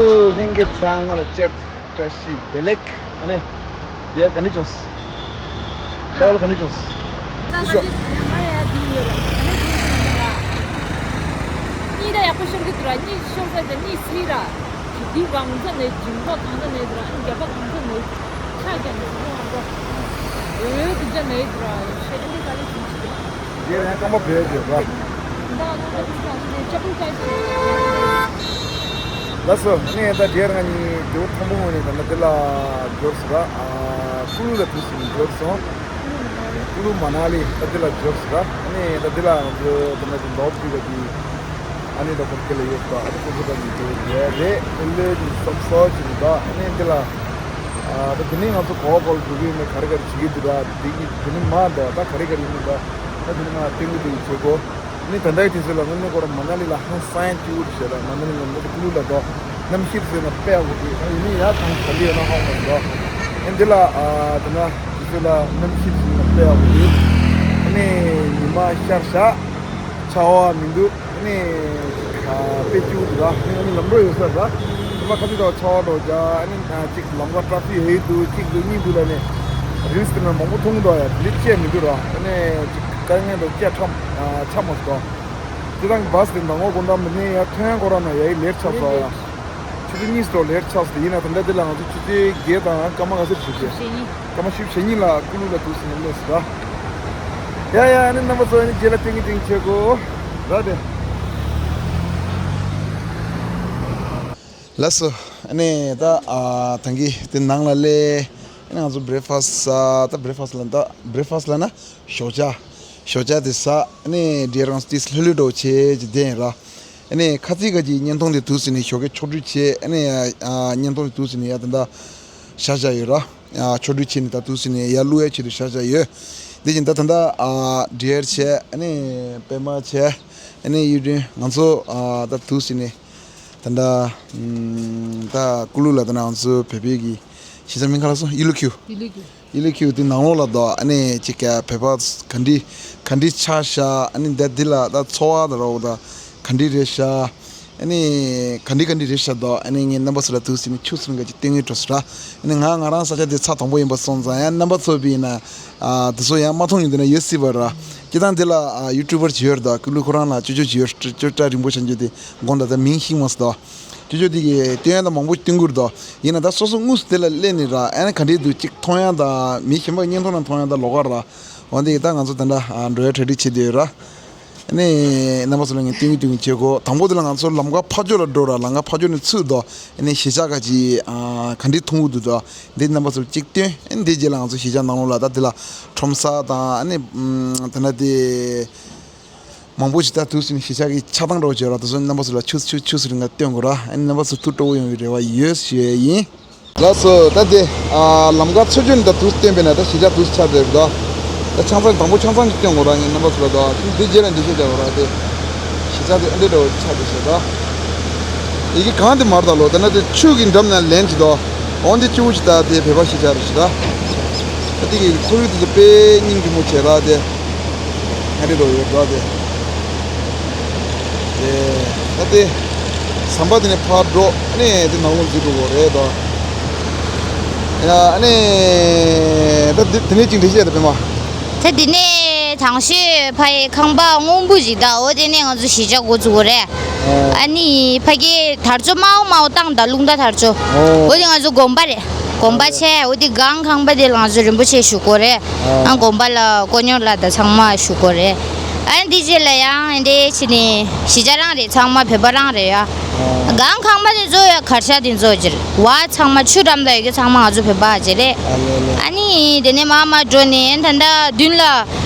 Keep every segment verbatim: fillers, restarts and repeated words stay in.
ལྷན་རྒྱས་ཚང་མ་ལ་བཅར་བཀྲ་ཤིས་བདེ་ལེགས། ཨ་ནི། ཡ་ག་ནས་བྱུང་། ད་ལ་ག་ནས་བྱུང་། ད་ཤོག་ང་ཡ་འདི་ཡོད་རེད། ཨ་ནི་འདི་ཡོད་རེད། གཉིད་ད་ཡག་པོ་ཤོར་གི་འདུག་ར། གཉིད་ཤོར་ས་ཀྱང་གཉིད་སྲིད་ར། འདི་གང་ཚ་ནས་འཇིང་པ་གང་ཚ་ནས་འདུག་ར། ཨ་ནི་རྒྱབ་པ་གང་ཚ་ནས་ཆ་ཀྱང་ནས་འདུག་ཨང་པོ། འོ་འདི་ཚ་ནས་འདུག་ར། ཤེས་ཀྱང་འདི་ག་ལས་བྱུང་ཞིག་རེད། དེ་ཡང་རྐང་པ་བེད་སྤྱོད་པ། ལགས་སོ། ཨ་ནི་ད་དེ་རང་གཉིས་དེ་བོ་ཐོན་པོ་ངོས་ནས་ད་ནི་དེ་ལ་འབྱོར་སོང་ར། ཨ་ཀུ་ལུ་ལ་དུས་སུ་འབྱོར་སོང་། ཀུ་ལུ་མ་ན་ལི་ད་དེ་ལ་འབྱོར་སོང་ར། ཨ་ནི་ད་དེ་ལ་ང་ཚོ་ད་ནི་དེ་ལོག་དུས་ཀ་དེ་ཨ་ནི་ད་ཁོང་སྐད་ལ་ཡོད་ད། ཨ་ནི་ཁོང་ཚོ་ད་ནི་དེ་རེད་རེད། ཨེ་ལེ་ནི་བསམ་སོགས་ཀྱི་ད། ཨ་ནི་དེ་ལ་ཨ་ད་དེ་ནི་ང་ཚོ་གོ་བ་གོ་ལ་འགྲོ་གི་ཡིན་ན་ག་རེ་ག་རེ་བྱེད་ཀྱི་འདུག་ར། དེ་གི་དེ་ནི་མ་ད་ད་ག་རེ་ག་རེ་ཡིན་ད། ད་དེ་ནི་ང་སྟོན་གི་འདུག་བྱེད་གོ། ནི་ད་ལྟའི་དུས་ཚོད་ལ་དངོས་གནས་ཁོ་རང་མ་ན་ལི་ལ་ཧང་སང་སྐྱིད་པོ་རེད་ཤག་ར། མ་ན་ལི་ལ་ནི་ཀུ་ལུ་ལ་དོ་གནམ་གཤིས་དུས་ཚོད་ན་དཔེ་ཡག་པོ་རེད། ཡིན་ནའི་ཡ་ཐང་ག་འདི་ཡོད་ན་ཧང་སང་དོ། ཨ་འདི་ལ་ཨ་དེ་ན་དུས་ཚོད་ལ་གནམ་གཤིས་དུས་ཚོད་ན་དཔེ་ཡག་པོ་རེད། ཨ་ནི་ཉི་མ་ཤར་ཤག་ཆར་པ་མི་འདུག་ཨ་ནི་ཨ་དཔེ་སྐྱིད་པོ་འདུག་ར། ཨ་ནི་ལམ་འགྲོ་ཡོད་ས་ར། ཉི་མ་ཁ་ཅིག་དང་ཆར་པ་འགྲོ་རྒྱ། ཨ་ནི་གཅིག་ལམ་ཁ་ཊ་ཕིག་ཧེ་འདུག་གཅིག་འདུག་གཉིས་འདུག་ལ་ནི་རིལ་སི་དེ་ན་མང་པོ་མཐོང་གི་འདུག་ཡ། དེ་འདྲ་བཅད་མི་འདུག་ར། ཨ་ནི་དཀའ་ངལ་དང་བཅད་ཁྲམ་ཆ་མ་སོང་། དེ་དང་བཱས་དེ་མདང་དགོང་དགོང་དག་མི་ནས་ཡར་ཐོན་ཡ་ཁོ་རང་ན་ཡ་ཡི་ལེ་ཊི་ཆགས་སོང་ཡ། ཆུ་ཚོད་གཉིས་སོ་ལེ་ཊི་ཆགས་སོང་། དེ་ཡིན་ན་ད་ལྟ་དེ་ལ་ང་ཚོ་ཆུ་ཚོད་བརྒྱད་དང་སྐར་མ་ག་ཚོད་བྱེད་ཀྱི། སྐར་མ་བཞི་བཅུ་ཞེ་གཉིས་ལ་ཀུ་ལུ་ལ་ཐུག་སོང་ནས་སླེབས་སོང་ད། ཡ་ཡ། ཨ་ནི་རྣམ་པ་ཚོ་ཨ་ནི་རྗེས་ལ་སྟོན་གི་སྟོན་བྱེད་གོ་ར་དེ། ལགས་སོ། ཨ་ནི་ད་ཨ་ཐང་གི་དེ་ནང་ལ་སླེབས། ཨ་ནི་ང་ཚོ་བྷི་རེག་ཕ་སི་ཟ། ད་བྷི་རེག་ཕ་སི་ལ་ད་བྷི་རེག་ཕ་སི་ལ་ན་ཞོགས་ཇ། ཞོགས་ཇ་དེ་ཟ། ཨ་ནི་འདྲེ་རང་ཏིས་ལྷོད་ལྷོད་འགྲོ་བྱེད་ཀྱི་བསྡད་ཡིན་ར། ཨ་ནི་ཁ་ཚིག་ག་གི་བརྙན་ཐུང་དེ་ཐུག་ཟིན་ནས་ཞོགས་ཀས་ཆོ་འཕྲུལ་བྱས། ཨ་ནི་ཨ་བརྙན་ཐུང་དེ་ཐུག་ཟིན་ནས་ཡ་ད་ད་བཞག་བཞག་ཡོད་ར། ཨ་ཆོ་འཕྲུལ་བྱས་ནས་ད་ཐུག་ཟིན་ནས་ཡ་བླུག་ཡ་ཆེད་དུ་བཞག་བཞག་ཡོད། དེ་བཞིན་ད་ད་ད་ཨ་འདྲེ་བྱས། ཨ་ནི་པད་མ་བྱས། ཨ་ནི་གཡུ་སྒྲོན། ང་ཚོ་ཨ་ད་ཐུག་ཟིན་ནས་ད་ད་ཨམ་ད་ཀུ་ལུ་ལ་ད་ང་ཚོ་བོད་པའི་གི་གཞིས་ཆགས་མིང་ག་རེ་སོང་། ཡིད་ལུ་ཁྱུ། ཡིད་ལུ་ཁྱུ། ཡིད་ལུ་ཁྱུ་དེ་ནང་ལོགས་ལ་དོ། ཨ་ནི་ཅིག་ག་བོད་པ་ག་འདྲི་ག་འདྲི་ཆགས་ཤག་ཨ་ནི་ད་འདི་ལ་ད་འཚོ་བ་ད་རོགས་ད་ག་འདྲི་རེད་ཤག་ཨ་ནི་ག་འདྲི་ག་འདྲི་རེད་ཤག་དོ། ཨ་ནི་ངས་རྣམ་པ་ཚོ་ལ་ཐུག་ཟིན་ནས་ཆུ་ཚོད་འགའ་ཅིག་སྟོན་གི་འགྲོ་སོང་ར། ཨ་ནི་ང་ང་རང་ས་ཆ་དེ་ཚ་དང་པོ་ཡིན་པ་སོང་ཙང་ཡང་རྣམ་པ་ཚོ་བི་ན་ཨ་དེ་ཚོ་ཡང་མ་མཐོང་མྱོང་དེ་ན་ཡོད་སྲིད་པ་ར། སྤྱིར་བཏང་དེ་ལ་ཨ་ཡུ་ཊུ་བར་ཅིག་ཡོད་ར་དོ། ཀུ་ལུ་ཁོ་རང་ལ་ཅོ་ཅོ་ཅིག་ཡོད། ཅོ་ཅོ་སྐྲ་རིང་པོ་ཆགས་རྒྱུ་དེ་དགོངས་དག་ད་མིང་ཤེས་མ་སོང་དོ། ཅོ་ཅོ་དེ་གི་སྟོན་ཡ་ད་མང་པོ་སྟོན་གྱི་རེད་དོ། ཡིན་ན་ད་སོ་སོ་དངོས་སུ་དེ་ལ་སླེབས་ནས་ར། ཨ་ནི་ག་འདྲས་འདུག་ཅིག་མཐོང་ཡ་ད་མི་གཞན་པ་བརྙན་ཐུང་ནང་མཐོང་ཡ་ད་ལོགས་ཀ་ར། འོ་འདི་གི་ད་ང་ཚོ་ད་ལྟ་ཨ་འགྲོ་ཡ་གྲ་སྒྲིག་བྱེད་བསྡད་ཡོད་ར། ཨ་ནི་རྣམ་པ་ཚོ་ལ་ངས་སྟོན་གྱི་སྟོན་གྱི་བྱེད་གོ། དང་པོ་དེ་ལ་ང་ཚོ་ལམ་ཁ་ཕར་ཕྱོགས་ལ་འགྲོ་ར། ལམ་ཁ་ཕར་ཕྱོགས་ནས་ཚུར་དོ། ཨ་ནི་གཞིས་ཆགས་ག་ཅིག་ཨ་ག་འདྲས་མཐོང་གི་འདུག་དོ། འདི་རྣམ་པ་ཚོ་ལ་གཅིག་སྟོན། ཨ་ནི་འདི་རྗེས་ལ་ང་ཚོ་གཞིས་ཆགས་ནང་ལོགས་ལ་ད་དེ་ལ་ཁྲོམ་ས་དང་ཨ་ནི་ཨམ་དེ་འདྲ་དེ་མང་པོ་ཞིག་ད་དུས་སུ་ནི་གཞིས་ཆགས་ཀྱི་ཆགས་སྟངས་འདྲ་བོ་བརྗོད་ར། དེ་ཚོ་རྣམ་པ་ཚོ་ལ་ཆུ་ཆུ་ཆུ་ཚོད་རིང་ལ་སྟོན་དགོས་ར། ཨ་ནི་རྣམ་པ་ཚོ་ཐུགས་སྤྲོ་བོ་ཡོང་བའི་རེ་བ་ཡོད་ཞུ་ཡས་ཡིན། ལགས་སོ། ད་དེ་ཨ་ལམ་ཁ་ཚུར་ཕྱོགས་ནས་ད་དུས་སྟོན་པས་ན་ད་གཞིས་ཆགས་དུས་ཆགས་བསྡད་རེད་ད། ད་ཆང་ཚང་དང་པོ་ཆང་ཚང་ཞིག་སྟོན་དགོས་ར། ངས་རྣམ་པ་ཚོ་ལ་ད་དེ་རྗེས་ལ་འགྲེལ་བཤད་རྒྱག་དགོས་ར། དེ་གཞིས་ཆགས་དེ་ཨ་འདྲས་འདྲ་བོ་ཆགས་བསྡད་ཤག་ད། ཡི་གེ་གང་དེ་མར་ད་ལོ་ད་ན་དེ་ཆུ་གི་འགྲམ་ན་ལེན་གྱི་དོ། འོན་ཏེ་གཅིག་པུ་ཞིག་ད་དེ་བོད་པ་ཞིག་ཆགས་རེད་ཞིག་ད། ད་དེ་གི་ཁོར་ཡུག་དེ་ཚོ་དཔེ་སྙིང་རྗེ་མོ་བྱས་ར་དེ། ཨ་འདྲས་འདྲ་བོ་ཡོད་ར་དེ། དེ་ད་དེ་ཟམ་པ་དེ་ནས་ཕར་འགྲོ། ཨ་ནི་དེ་ནང་ལོགས་འཛུལ་འགྲོ་དགོས་རེད་དོ། ཡ་ཨ་ནི་ད་དེ་དེ་ནས་ཅིག་འགྲེལ་བཤད་ད་པད་མ། ད་དེ་ནས་དང་ཤོས་ཕ་ཡི་ཁང་པ་སྔོན་པོ་ཞིག་ད། འོ་དེ་ནས་ང་ཚོ་གཞིས་ཆགས་འགོ་བཙུགས་དགོས་རེད། ཨ་ནི་ཕ་གི་དར་ལྕོག་དམར་པོ་དམར་པོ་བཏང་ད། རླུང་རྟ་དར་ལྕོག་འོ་དེ་ང་ཚོ་དགོན་པ་རེད། དགོན་པ་བྱས། འོ་དེ་སྒང་ཁང་པ་དེ་ལ་ང་ཚོ་རིན་པོ་ཆེ་བཞུགས་དགོས་རེད། ཨ་དགོན་པ་ལ་དཀོན་མཆོག་ལ་ད་ཚང་མ་བཞུགས་དགོས་རེད། ཨ་འདི་རྗེས་ལ་ཡང་འདི་ཕྱི་ནས་གཞིས་ཆགས་རང་རེད། ཚང་མ་བོད་པ་རང་རེད་ཡ། སྒང་ཁང་པ་དེ་ཚོ་ཡ་གར་ཆ་དེ་ཚོ་ཅིག་རེད། བ་ཚང་མ་ཆུ་འགྲམ་ལ་ཡོད་གི་ཚང་མ་ང་ཚོ་བོད་པ་ཅིག་རེད། ཨ་ལེ་ལེ། ཨ་ནི་དེ་ནས་མར་མར་འགྲོ་ནས་ད་ལྟ་མདུན་ལ་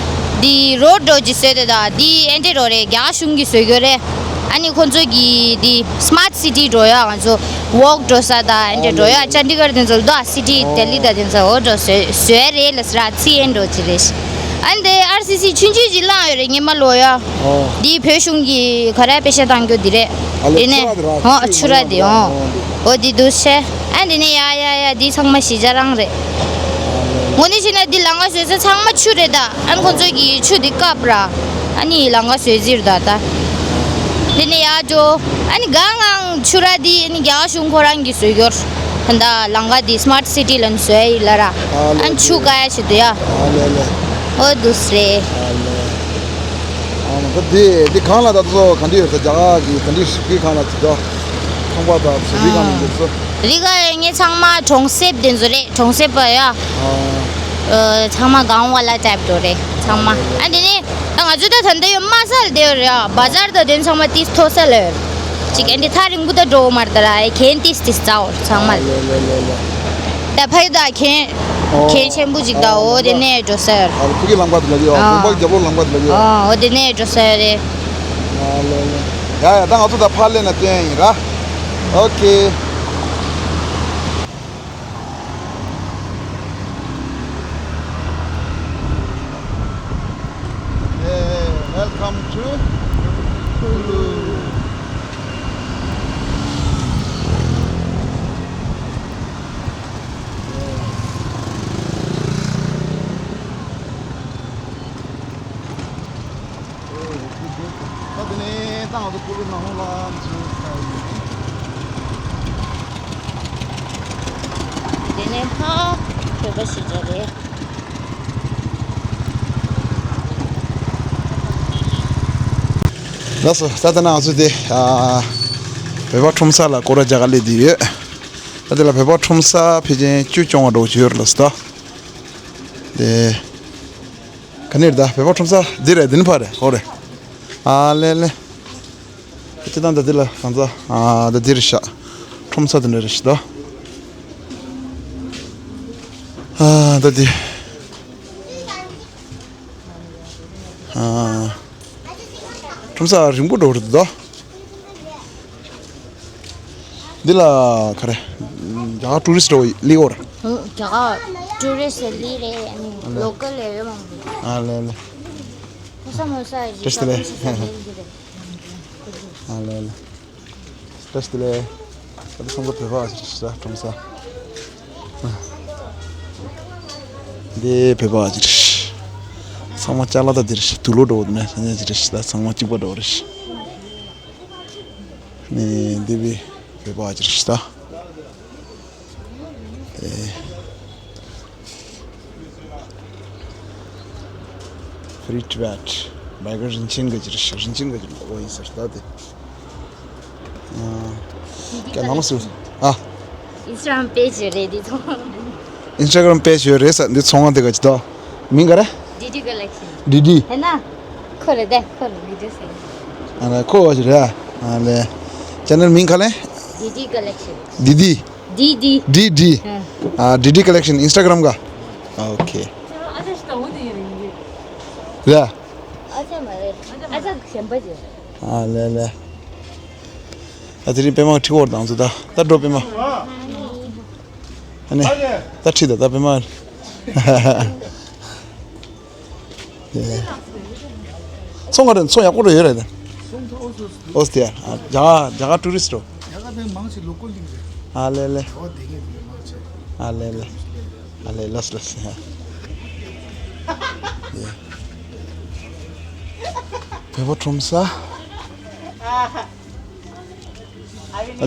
འདི་རོ་ཌི་འདྲ་བོ་ཅིག་བཟོས་ཏེ། ད་འདི་ཨེ་འདྲས་རོ་རེད། རྒྱ་གཞུང་གིས་བཟོས་ཡོད་རེད། ཨ་ནི་ཁོ་ཚོ་གིས་འདི་སི་མཱར་ཊི་སི་ཊི་འགྲོ་ཡ། ང་ཚོ་ཝོག་འགྲོ་ས་ད་ཨེ་འདྲས་འགྲོ་ཡ། ཅན་ཌི་གར་དེ་ཚོ་ལ་ད་སི་ཊི་ལྡི་ལི་ད་དེ་ཚོ་འོ་འགྲོ་བཟོས་བཟོས་རེད་ལ་ཟེར་ར། ཚི་ཨེ་འགྲོ་ཅིག་རེད། ཨ་ནི་དེ་ཨར་སི་སི་ཆུང་ཆུང་ཅིག་བླངས་ཡོད་རེད། སྔོན་མ་ལོ་ཡ། འོ། འདི་བོད་གཞུང་གིས་ག་རེ་པེ་ཤ་བཏང་རྒྱུ་འདི་རེད། ཨ་ལེ། དེ་ནས་ཆུ་ར་དེ་ར། འོ་ཆུ་ར་དེ། འོ། འོ་འདི་འདུག་སེ། ཨ་འདི་ནས་ཡ་ཡ་ཡ་འདི་ཚང་མ་གཞིས་ཆགས་རང་རེད། འོ་ནི་ཕྱིན་ན་འདི་ལམ་ཁ་བཟོས་ཚེ་ཚང་མ་ཆུ་རེད་ད། ཨ་ནི་ཁོ་ཚོ་གིས་ཆུ་འདི་བཀབ་ར། ཨ་ནི་ལམ་ཁ་བཟོས་ཟེར་ད་ད། འདི་ནས་ཡར་འགྲོ། ཨ་ནི་གང་གང་ཆུ་ར་འདི་ཨ་ནི་རྒྱ་གཞུང་ཁོ་རང་གིས་བཟོས་ཡོད། ད་ལམ་ཁ་འདི་སི་མཱརཊ་སི་ཊི་ལབ་ནས་བཟོས་ཡིན་ལབ་ར། ཨ་ནི་ཆུ་བཀག་ཡ་ཞིག་འདུག་ཡ། ཨ་ལེ་ལེ། ཨོ་འདུག་སེ་རེད། ཨ་ལེ། ཨ་ནི་ད་འདི་འདི་གང་ལ་ད་ཚོ་ག་འདྲ་ཡོད་ས། རྒྱ་གར་གི་ག་འདྲ་ཞིག་གི་གང་ལ་ཅི་འདུག་ཁང་པ་དང་ཚོ་རི་གང་ལ་འདུག་ཚོ། རི་ག་ངས་ཚང་མ་གྲོང་གསེབ་དེ་ཚོ་རེད། གྲོང་གསེབ་པ་ཡ། ཨ། ཨ། ཚང་མ་གང་བ་ལ་ཊའིབ་འགྲོ་རེད་ཚང་མ། ཨ་དེ་ནས་ད་ང་ཚོ་ད་ད་ལྟ་ཡོད་མ་སལ་དེ་རེད་ཡ། བ་ཛར་ད་དེ་ཚང་མ་ཏིས་མཐོ་ས་ལ་ཡོད། ཅིག་ཨ་འདི་ཐག་རིང་པོ་ད་འགྲོ་མར་ད་ར་ཨེ་གན་ཏིས་ཏིས་ཙའོ་ཚང་མ། ཨ་ལེ་ལེ་ལེ་ལེ། ད་ཕ་ཡུ་ད་གན། ཨོ། གན་ཆེན་པོ་ཅིག་ད། ཨོ་དེ་ནས་འགྲོ་ས་ཡོད། ཨ་ཕ་གི་ལམ་ཁ་དེ་ལ་ཡོད། ཨོ། དགོན་པ་གི་རྒྱབ་ལོགས་ལམ་ཁ་དེ་ལ་ཡོད། ཨོ་དེ་ནས་འགྲོ་ས་ཡོད་རེད། ཨ་ལེ་ལེ། ཡ་ཡ། ད་ང་ཚོ་ད་ཕར་སླེབས་ན་སྟོན་ཡིན་ར། ཨོ་ཁེ། Hey, welcome to Kulu. ད་དེ་ནས་ད་ང་ཚོ་ཀུ་ལུ་ནང་ལོགས་ལ་འཛུལ་ཚར་ཡིན། དེ་ནས་ཕ་བོད་པ་ཞིག་རེད། ལགས་སོ། ད་ལྟ་ང་ཚོ་དེ་ཨ་བོད་པ་ཁྲོམ་ས་ལ་སྐོར་ར་རྒྱག་ག་སླེབས་བསྡད་ཡོད། ད་དེ་ལ་བོད་པ་ཁྲོམ་ས་ཕལ་ཆེར་བཅུ་བཅོ་ལྔ་འདྲ་བོ་ཅིག་ཡོད་རེད་ལགས་སོ། ད་དེ། ག་ནས་རེད། ད་བོད་པ་ཁྲོམ་ས་འདི་རེད། འདི་ནས་ཕར་རེད། ཧོ་རེད། ཨ་ལེ་ལེ། སྤྱིར་བཏང་ད་འདི་ལ་གང་ཚ། ཨ་ད་འདི་རེད་ཤག་ཁྲོམ་ས་དེ་འདྲ་རེད་ཤག་ད། ཨ་ད་འདི། ཨ་ཁྲོམ་ས་རིང་པོ་འགྲོ་རེད་ད། འདི་ལ་ག་རེ། རྒྱ་གར་ཊུ་རི་སི་ཊི་འདྲ་བོ་སླེབས་ཡོད་རེད། ཧུང་། རྒྱ་གར་ཊུ་རི་སི་ཊི་སླེབས་རེད། ཨ་ནི་ཨ་ལེ། ལོ་ཀལ་ལ་ཡོད་མང་པོ་འདུག་ཨ་ལེ་ལེ། ཕོ་གསར་མོ་གསར་རེད། བཀྲ་ཤིས་བདེ་ལེགས། ཤག་ཕོ་གསར་མོ་གསར་རེད། ཨ་ལེ་ལེ། བཀྲ་ཤིས་བདེ་ལེགས། ད་ལྟ་ཁྲོམ་ས་བོད་པ་ཞིག་རེད་ཤག་ཁྲོམ་ས། འདི་བོད་པ་ཅིག་རེད། ཚང་མ་ཅ་ལག་ད་འདི་རེད། དུག་ལོག་འདྲ་བོ་འདུག་ནས་ས་ཉག་ཅིག་རེད། ད་ཚང་མ་གཅིག་པ་འདྲ་བོ་རེད། ནས་འདི་བི་བོད་པ་ཅིག་རེད་ད། ཨེ། Free Tibet. བའི་ག་རིན་ཆེན་ག་ཅིག་རེད། རིན་ཆེན་ག་ཅིག་ལོག་ཡིན་ཟེར་ད་དེ། ཀྱ་ནང་སུ། ཨ། Instagram page རེད་འདི་ཚོ། Instagram page ཡོད་རེད་ས། འདི་ཚོང་ཁང་དེ་ག་ཅི་ད། མིང་ག་རེ། ཌི་ཌི་Collection། ཌི་ཌི། ཧེ་ན། ཁོ་རེད་དེ་ཁོ་རེད་ཌི་ཌི་ཟེར། ཨ་ན་ཁོ་བ་ཞིག་རེད། ཨ་ལེ། ཅེ་ནལ་མིང་ག་ལེ། ཌི་ཌི་Collection། ཌི་ཌི། ཌི་ཌི། ཌི་ཌི། ཨ་ཌི་ཌི་Collection Instagram ག། ཨོ་ཁེ། རེད། ཨ་ལེ་ལེ། ཨ་དེ་རིང་པད་མ་ཁྲིད་འོར་དང་ཚོ་ད་ད་འགྲོ་པད་མ། ཨ་ནི་ད་ཁྲིད་ད་ད་པད་མ། ཚོང་ག་རེ། ཚོང་ཡག་པོ་རེ་ཡོད་རེད། ཨོ་སྟེ་ཡ། རྒྱ་གར་རྒྱ་གར་ཊུ་རི་སི་ཊི་རོ། རྒྱ་གར་པའི་མང་ཆེ་ལོ་ཀལ་ལིང་རེད། ཨ་ལེ་ལེ། ཨོ་དེ་ངས་དེ་མང་ཆེ། ཨ་ལེ་ལེ། ཨ་ལེ་ལགས་ལགས། བོད་པ་ཁྲོམ་ས།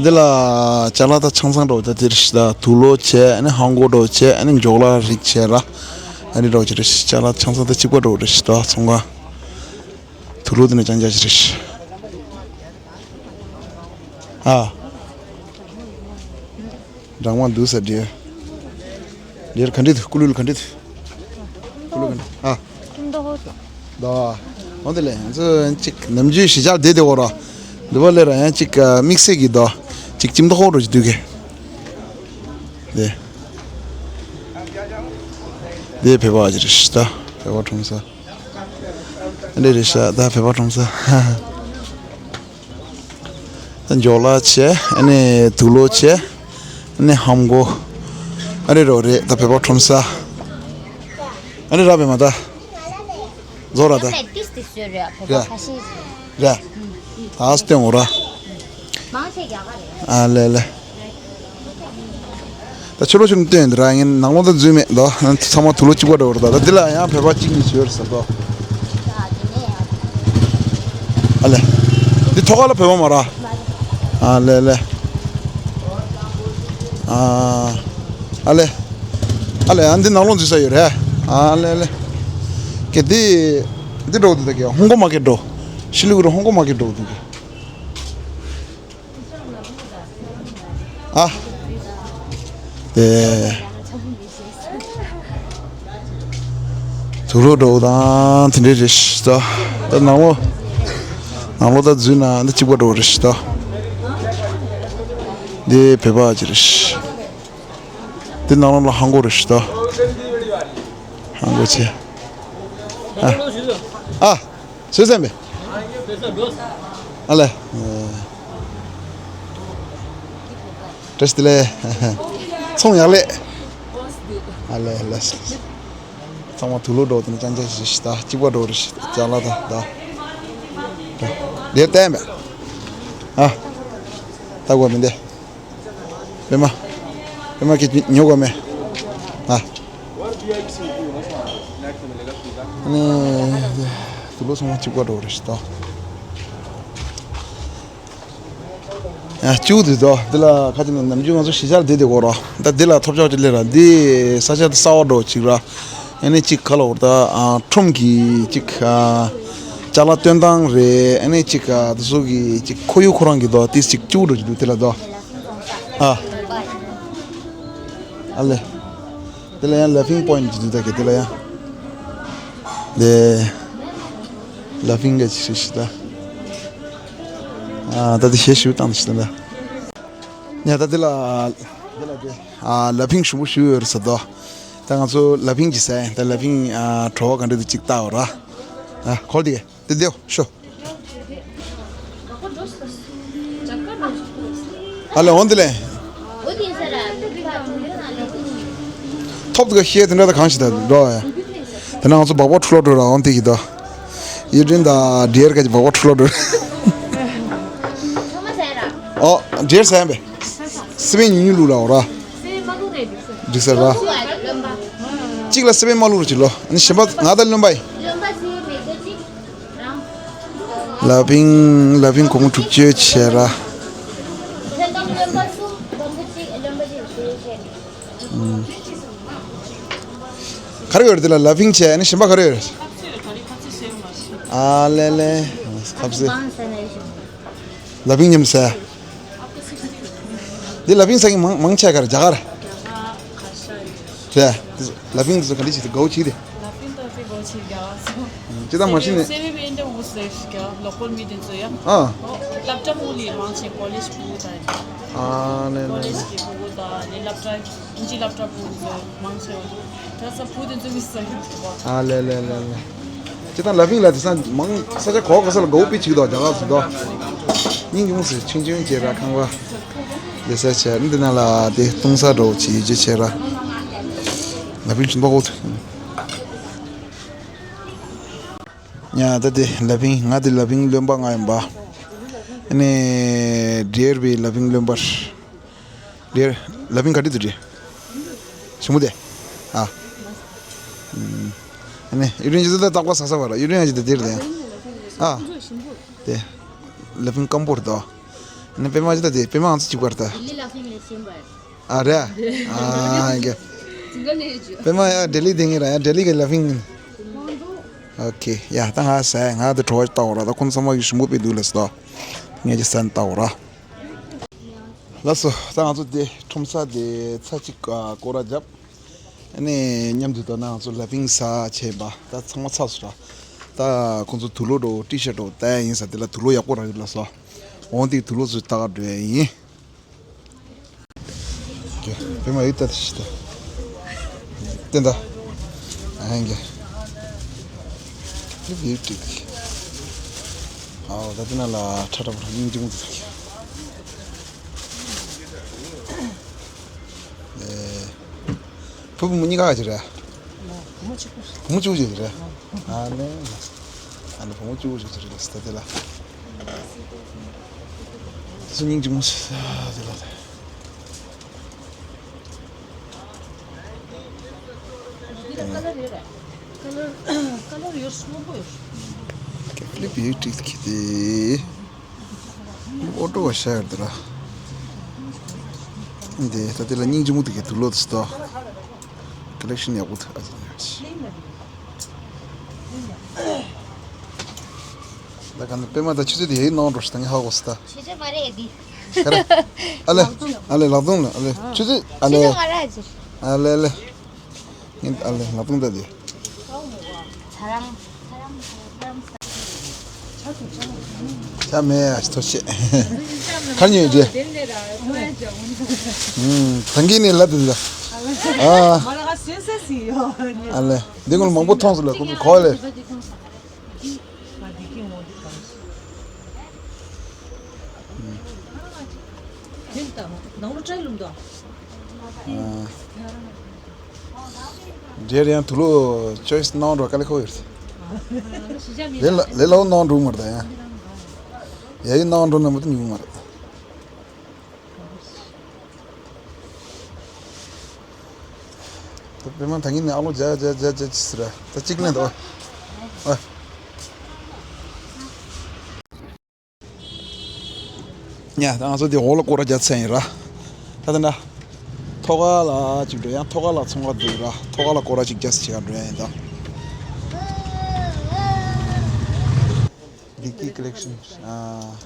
འདི་ལ་ཅ་ལག་དང་ཆང་ཚང་འདྲ་བོ་ད་འདིར་ཞིག་ད་དུག་ལོག་བྱས། ཨ་ནི་ཧང་གོ་འདྲ་བོ་བྱས། ཨ་ནི་མགྱོགས་ལ་རིགས་བྱས་ར། ཨ་ནི་འདྲ་བོ་ཅི་རེད། ཅ་ལག་ཆང་ཚང་ད་གཅིག་པ་འདྲ་བོ་རེད་ཤག་ད་ཚོང་ཁང་། དུག་ལོག་འདི་ནས་ཅང་ཅང་ཞིག་རེད་ཤག་ཨ། འགྲང་མ་འདུག་ས་འདྲེ། འདིར་ག་འདྲ་འདུག་ཀུ་ལུ་ལ་ག་འདྲ་འདུག་ཀུ་ལུ་ག་འདྲ། ཨ། ཅིམ་ཏོ་ཧོ་ཏོ། ད། འོ་དེ་ལས་ང་ཚོ་གཅིག་ནམ་རྒྱུན་གཞིས་ཆགས་བསྡད་དེ་འོ་ར། འདི་པ་ལས་ར་ཡང་གཅིག་དམིགས་བསལ་གྱི་ད། གཅིག་ཅིམ་ཏོ་ཧོ་རུ་ཅིག་འདུག་གི། དེ། དེ་བོད་པ་ཅིག་རེད་ཤག་ད། བོད་པ་ཁྲོམ་ས། འདི་རེད་ཤག་ད་བོད་པ་ཁྲོམ་ས། ད་མགྱོགས་ལ་བྱས། ཨ་ནི་དུག་ལོག་བྱས། ཨ་ནི་ཧམ་གོ། ཨ་རེ་རོ་རེད་ད་བོད་པ་ཁྲོམ་ས། ཨ་རེ་ར་བེ་མ་ད། ཛོ་ར་ད། ཏིས་ཏིས་ཟོས་རེད་བོད་པ་ཁ་ཤས་ཤིག་རེད། ད་སྟོན་འོ་ར། མང་ཆེ་རྒྱ་གར་རེད། ཨ་ལེ་ལེ། ད་ཕྱི་ལོགས་ཕྱིར་སྟོན་འདི་ར་ཡིན། ནང་ལོགས་ད་འཛུལ་མེད་ད། ཚང་མ་དུག་ལོག་གཅིག་པ་འདྲ་བོ་རེད་ད། ད་འདི་ལ་ཡང་བོད་པ་གཅིག་གཉིས་ཤིག་ཡོད་རེད་ཟེར་ད། ཨ་ལེ། འདི་ ཐོག་ཁ་ལ་བོད་པ་མ་ར། ཨ་ལེ་ལེ། ཨ་ཨ་ལེ། ཨ་ལེ་ཨ་འདི་ནང་ལོགས་འཛུལ་ས་ཡོད་རེད། ཨ་ལེ་ལེ། ཀེ་འདི་འདི་འགྲོ་འདུག་ད་ཀེ་ཧོང་ཀོང་མ་ཀེ་འགྲོ། ཤི་ལི་གུ་རི་ཧོང་ཀོང་མ་ཀེ་འགྲོ་འདུག་ཀེ། ཨ། དེ། དུག་ལོག་འགྲོ་དང་དེ་འདྲས་རེད་ཤག་ད། ད་ནང་ལོགས། ནང་ལོགས་ད་འཛུལ་ན་འདི་གཅིག་པ་འགྲོ་རེད་ཤག་ད། འདི་བོད་པ་ཅིག་རེད་ཤག་འདི་ནང་ལོགས་ལ་ཧང་གོ་རེད་ཤག་ད། ཧང་གོ་ཆེ། ཨ། ཨ། སུས་ཟེར་མེད། ཨ་ལེ། བཀྲ་ཤིས་བདེ་ལེགས། ཚོང་ཡག་ལེ། ཨ་ལེ་ལེ། ཚང་མ་དུག་ལོག་འགྲོ་དེ་ནི་ཅང་ཅང་ཞིག་ད་གཅིག་པ་འགྲོ་རེད་ཤག་ཅ་ལག་ད་ད། དེར་བལྟས་མེད། ཨ། ད་གོ་མི་འདི། པད་མ། པད་མ་གིས་ཉོ་དགོས་མེད། ཨ། ནི། དུག་ལོག་ཚང་མ་གཅིག་པ་འགྲོ་རེད་ཤག་ད། ཡ་གཅིག་འདུག་དོ། འདི་ལ་ཁ་ཅིག་ནི་ནམ་རྒྱུན་ང་ཚོ་གཞིས་ཆགས་བསྡད་དེ་གོ་ར། ད་འདི་ལ་ཐོབ་ཆག་ཅིག་སླེབས་ར། འདི་ས་ཆ་འདི་གསར་པ་འགྲོ་ཅིག་ར། ཨ་ནི་གཅིག་ག་ལ་འོར་ད་ཨ་ཁྲོམ་གྱི་གཅིག་ཨ་ཅ་ལག་སྟོན་སྟངས་རེད། ཨ་ནི་གཅིག་ཨ་དེ་ཚོ་གི་གཅིག་ཁོར་ཡུག་ཁོ་རང་གི་དོ་ཏིས་གཅིག་གཅིག་འགྲོ་ཅིག་འདུག་དེ་ལ་དོ། ཨ། ཨ་ལེ། དེ་ལ་ཡང་ལ་ཕིང་པོ་ཡིན་གྱི་འདུག་ད་གི་དེ་ལ་ཡང་། དེ། ལ་ཕིང་ག་ཅིག་ཞིག་ད། ཨ་ད་དེ་ཞེ་ཞུ་བཏང་ཞིག་ད། ཉ་ད་དེ་ལ། དེ་ལ་དེ། ཨ་ལ་ཕིང་ཞུ་བོ་ཞུ་ཡོད་རེད་ཟེར་དོ། ད་ང་ཚོ་ལ་ཕིང་གི་ཟེར་ད་ལ་ཕིང་ཨ་བྲོ་བ་ག་འདྲ་དེ་གཅིག་བལྟ་འོ་ར། ཨ་ཁོལ་དེ་གི་དེ་དེའོ་ཤོ། ཨ་ལེ་འོང་དེ་ལེ། ཐོབ་དེ་ག་ཤེས་དེ་འདྲ་ད་གང་ཞིག་ད་འགྲོ་ཡ། དེ་ན་ང་ཚོ་སྦག་སྦག་འཁྲུ་ལོག་འགྲོ་ར་འོང་དེ་གི་ད། ཡུ་ཏྲིན་ད་ཌི་ཡར་ག་ཅིག་སྦག་སྦག་འཁྲུ་ལོག་འགྲོ། ཨོ་ཌི་ཡར་ཟ་ཡ་མེད། སི་པན་ཉུང་ཉུང་ལུག་ལ་འོ་ར། འགྲིག་ས་ར། གཅིག་ལ་སི་པན་མ་ལུག་རུ་ཅིག་ལོ། ཨ་ནི་གཞན་པ་ང་ད་བློན་པ་ཡིན། ལ་ཕིང་ལ་ཕིང་གོང་དྲུག་ཅུ་བྱས་ར། ག་རེ་ཡོད་རེད་དེ་ལ་ལ་ཕིང་བྱས་ཨ་ནི་གཞན་པ་ག་རེ་ཡོད་རེད། ཨ་ལེ་ལེ། ཁབ་སེ། ལ་ཕིང་ཉམས་སེ། འདི་ལ་ཕིང་ཟ་མཁན་མང་མང་ཆེ་ག་རེ་རྒྱ་གར། རེད། ལ་ཕིང་ཚོ་ག་འདྲ་ཞིག་དགའ་བོ་བྱེད་དེ། ལ་ཕིང་དང་དེ་དགའ་བོ་བྱེད་རྒྱ་གར་ཚོ། ཅི་ད་མ་ཤི་ནས། སེ་བི་སེ་བི་ཨེན་ཌི་ཨོ་སེ་རྒྱ་ལོ་ཀལ་མི་དེ་ཚོ་ཡ། ཨ། སློབ་གྲྭ་ཕྲུ་གུ་ལས་མང་ཆེ་ཀོ་ལེཇ་ཕྲུ་གུ་དང་། ཨ་ལེ་ལེ་ལེ། ཀོ་ལེཇ་གི་ཕྲུ་གུ་དང་ལས་སློབ་གྲྭ་ཨིན་ཇི་སློབ་གྲྭ་ཕྲུ་གུ་ཚོ་མང་ཆེ་བ་ད་ས་ཕྲུ་གུ་དེ་ཚོ་མི་ཟ་གི་འདུག་བ། ཨ་ལེ་ལེ་ལེ་ལེ། ཅི་ད་ལ་ཕིང་ལ་དེ་ས་མང་ས་ཆ་གོ་ག་ས་ལ་དགའ་བོ་པི་ཆིག་དོ་རྒྱ་གར་སུ་དོ། སྙིང་རྗེ་མོ་ཟེར་ཆུང་ཆུང་བྱས་ར་ཁང་བ། དེ་ས་ཆ་འདི་ན་ལ་དེ་བཏུང་ས་འགྲོ་ཅི་ཡི་ཅི་བྱས་ར། ལ་ཕིང་ཆུན་པ་གོ་ཐུ། ཉ་ད་དེ་ལ་ཕིང་ང་དེ་ལ་ཕིང་བློན་པ་ང་ཡིན་པ། ཨ་ནི་ཌི་ཡར་བི་ལ་ཕིང་བློན་པ། ཌི་ཡར་ལ་ཕིང་ག་འདྲི་དུ་འདྲི། ཞི་མོ་དེ། ཨ། ཨ་ནི་ཡུ་རིན་ཇི་དུ་ད་ཏག་པ་ས་ས་བ་ར་ཡུ་རིན་ཇི་དུ་དེ་རེད་དེ། ཨ། དེ། ལ་ཕིང་སྐམ་པོ་རེད་དོ། ཨ་ནི་པད་མ་ཇི་ད་དེ་པད་མ་ང་ཚོ་གཅིག་པ་རེད་ད། ཨ་རེད། ཨ་ཡ། པད་མ་ཡ་ལྡི་ལི་དེ་ངེད་ར་ཡ་ལྡི་ལི་གི་ལ་ཕིང་། ཨོ་ཁེ་ཡ་ད་ང་ཟ་ང་དེ་བྲོ་བ་ལྟ་བ་ར་ད་ཁོང་ཚང་མ་གི་ཞིམ་པོ་དཔེ་འདུག་ལ་ཟ། ངས་ཀྱི་ཟ་ལྟ་བ་ར། ལགས་སོ་ད་ང་ཚོ་དེ་ཁྲོམ་ས་དེ་ཚ་གཅིག་སྐོར་ར་བརྒྱབ། ཨ་ནི་མཉམ་དུ་དོ་ན་ང་ཚོ་ལ་ཕིང་ཟ་བྱས་པ་ད་ཚང་མ་ཚ་སོང་ར། ད་ཁོང་ཚོ་དུག་ལོག་འགྲོ་ཊི་ཤར་འགྲོ་ད་ཡིན་ས་དེ་ལ་དུག་ལོག་ཡག་པོ་རག་གི་ལགས་སོ། འོང་དེ་དུག་ལོག་ཚོ་ལྟ་ག་འགྲོ་ཡ་ཡིན། པད་མ་ཡིག་ལྟ་ཤི་ད། བསྟན་ད། ཨ་ཧན་གྱི། ལིབ་ཡིག་ཀྲིག་ཨའོ་ད་དེ་ན་ལ་ཁྲ་ཁྲ་བོ་སྙིང་རྗེ་མོ་དེ་ཚོ་གི། ཨེ། བུ་བུ་མོ་གཉིས་ཀ་ག་ཅི་རེད། བུ་མོ་གཅིག་པུ། བུ་མོ་གཅིག་པུ་ཅིག་རེད། ཨ་ནེ། ཨ་ནེ་བུ་མོ་གཅིག་པུ་ཅིག་རེད་ད་དེ་ལ། དེ་ཚོ་སྙིང་རྗེ་མོ་ཞིག་དེ་ལ། ཀ་ལར་ཡོད་རེད། ཀ་ལར་ཀ་ལར་ཡོད་སྔོན་པོ་ཡོད། ཀེ་ཕི་ལི་བི་ཡུ་ཊི་ཁི་ཏི། ཨོ་ཊོ་བ་ཤ་ཡར་དེ་ར། འདི་ད་དེ་ལ་སྙིང་རྗེ་མོ་དེ་གའི་དུག་ལོག་དེ་སྟོ། ཀོ་ལེག་ཤན་ཡག་པོ་འདུག་ཨ་ཅེ། ད་ག་ནས་པད་མ་ད་ཆུ་ཚོད་དེ་ཡའི་ནང་འགྲོ་ཤི་ད་ངས་ཧ་གོ་སི་ད། ཆུ་ཚོད་མ་རེད་འདི། ག་རེ། ཨ་ལེ། ཨ་ལེ་ལག་སྟོང་ལ་ཨ་ལེ་ཆུ་ཚོད་ཨ་ཆུ་ཚོད་ལེ། མ་རེད་ཨ་ཅེ། ཨ་ལེ་ཨ་ལེ། ངས་ཨ་ལེ་ལག་སྟོང་ད་དེ། ཚ་རང་། ཚ་རང་། ཚ་རང་། ཆ་མེད་ཨ་ཐོ་ཤེ། གར་ཉོས་རྗེ། ཐང་གི་ནས་ལབ་དུ་ལ། ཨ་ལེ། འདི་ཀུན་མང་པོ་མཐོང་སོང་ལ་ཀུན་གོ་ལེ། རེད་ཡང་དུ་ལོ་ཅོའི་སི་གནང་འགྲོ་དཀའ་ལས་ཁག་ཡོད་རེད། ལས་ལ་ལས་ལའོ་གནང་འགྲོ་མ་རེད་ཡང་། ཡ་ཡི་གནང་འགྲོ་ན་མ་ཏི་ཉུང་མ་རེད། ད་པད་མ་ད་གིན་ནས་ཨ་ལོ་བརྒྱ་བརྒྱ་བརྒྱ་བརྒྱ་ཅི་ཟེར་ར་ད་གཅིག་ལེན་ད། ཨ། ཉ་ད་ང་ཚོ་འདི་འོག་ལ་སྐོར་ར་རྒྱག་ཚན་ཡིན་ར། ད་ད་འདྲ། ཐོག་ཁ་ལ་གཅིག་འགྲོ་ཡང་ཐོག་ཁ་ལ་ཚོང་ཁ་འདུག་ར་ཐོག་ཁ་ལ་སྐོར་ར་གཅིག་རྒྱག་ཚེ་ཆེ་ག་འགྲོ་ཡ་ཡིན་ད། ཌི་ཀི་ཀོ་ལེག་ཤན་ཨ།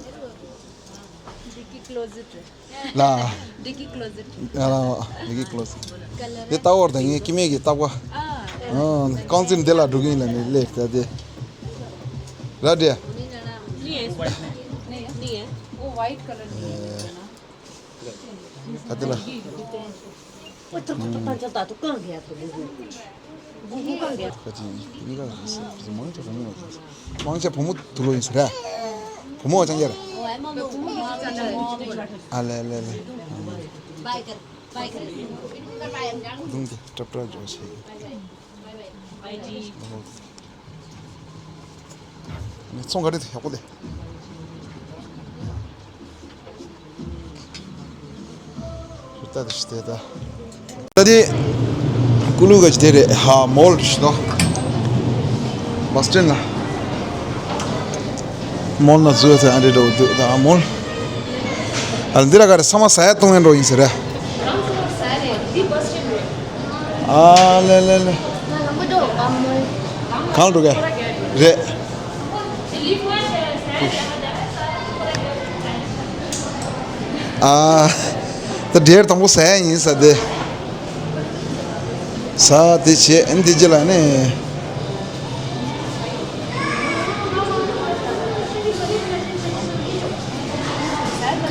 ཌི་ཀི་ཀོ་ལོ་ཟེཊ་རེད། ལ། ཌི་ཀི་ཀོ་ལོ་ཟེཊ་རེད། ལ་ལ་ཌི་ཀི་ཀོ་ལོ་ཟེཊ་རེད། ཀ་ལར་དེ་ལྟ་བར་དང་ངའི་སྐྱེ་དམན་གྱི་ལྟ་བ། ཨ་རྐང་རྩེད་འདི་ལ་འགྲོ་གི་ཡིན་ལ་ནི་ལེགས་ད་དེ། ར་དེ། ནི་ཨེ། ནི་ཨེ། ཨོ་ཝའིཊ་ཀ་ལར་ནི་ཨེ། ད་དེ་ལ། ཁ་ཅིག་གཉིས་ཀ་མང་ཆེ་བུ་མོ་དུ་ལོ་ཡིན་ཟེར་ར། བུ་མོ་ཅང་རྒྱ་ར། ཨ་ལེ་ལེ་ལེ། ཁུ་རྡུང་དེ་ཀྲབ་ཀྲབ་འཇོག་བྱེད། ནས་ཚོང་ག་རེ་དེ་ཡག་པོ་དེ། ད་དེ་ཤི་དེ་ད། ད་དེ་ཀུ་ལུ་ག་ཅི་དེ་རེད་ཧ་མོལ་ཤི་ད། བ་སི་ཊན་ལ། མོལ་ན་ཟུ་ཡ་ཚ་ཨ་འདྲེ་འགྲོ་འདུག་ད་མོལ། ཨ་འདི་ར་ག་རེ་ས་མ་ས་ཡ་གཏོང་ཡ་འགྲོ་ཡིན་ཟེར་ར། ཨ་ལེ་ལེ་ལེ། གང་འགྲོ་ག་རེད། ཨ་ད་འདྲེར་དང་པོ་ཟ་ཡ་ཡིན་ས་དེ། ཟ་དེ་བྱེད་ཨ་འདི་རྗེས་ལ་ནི།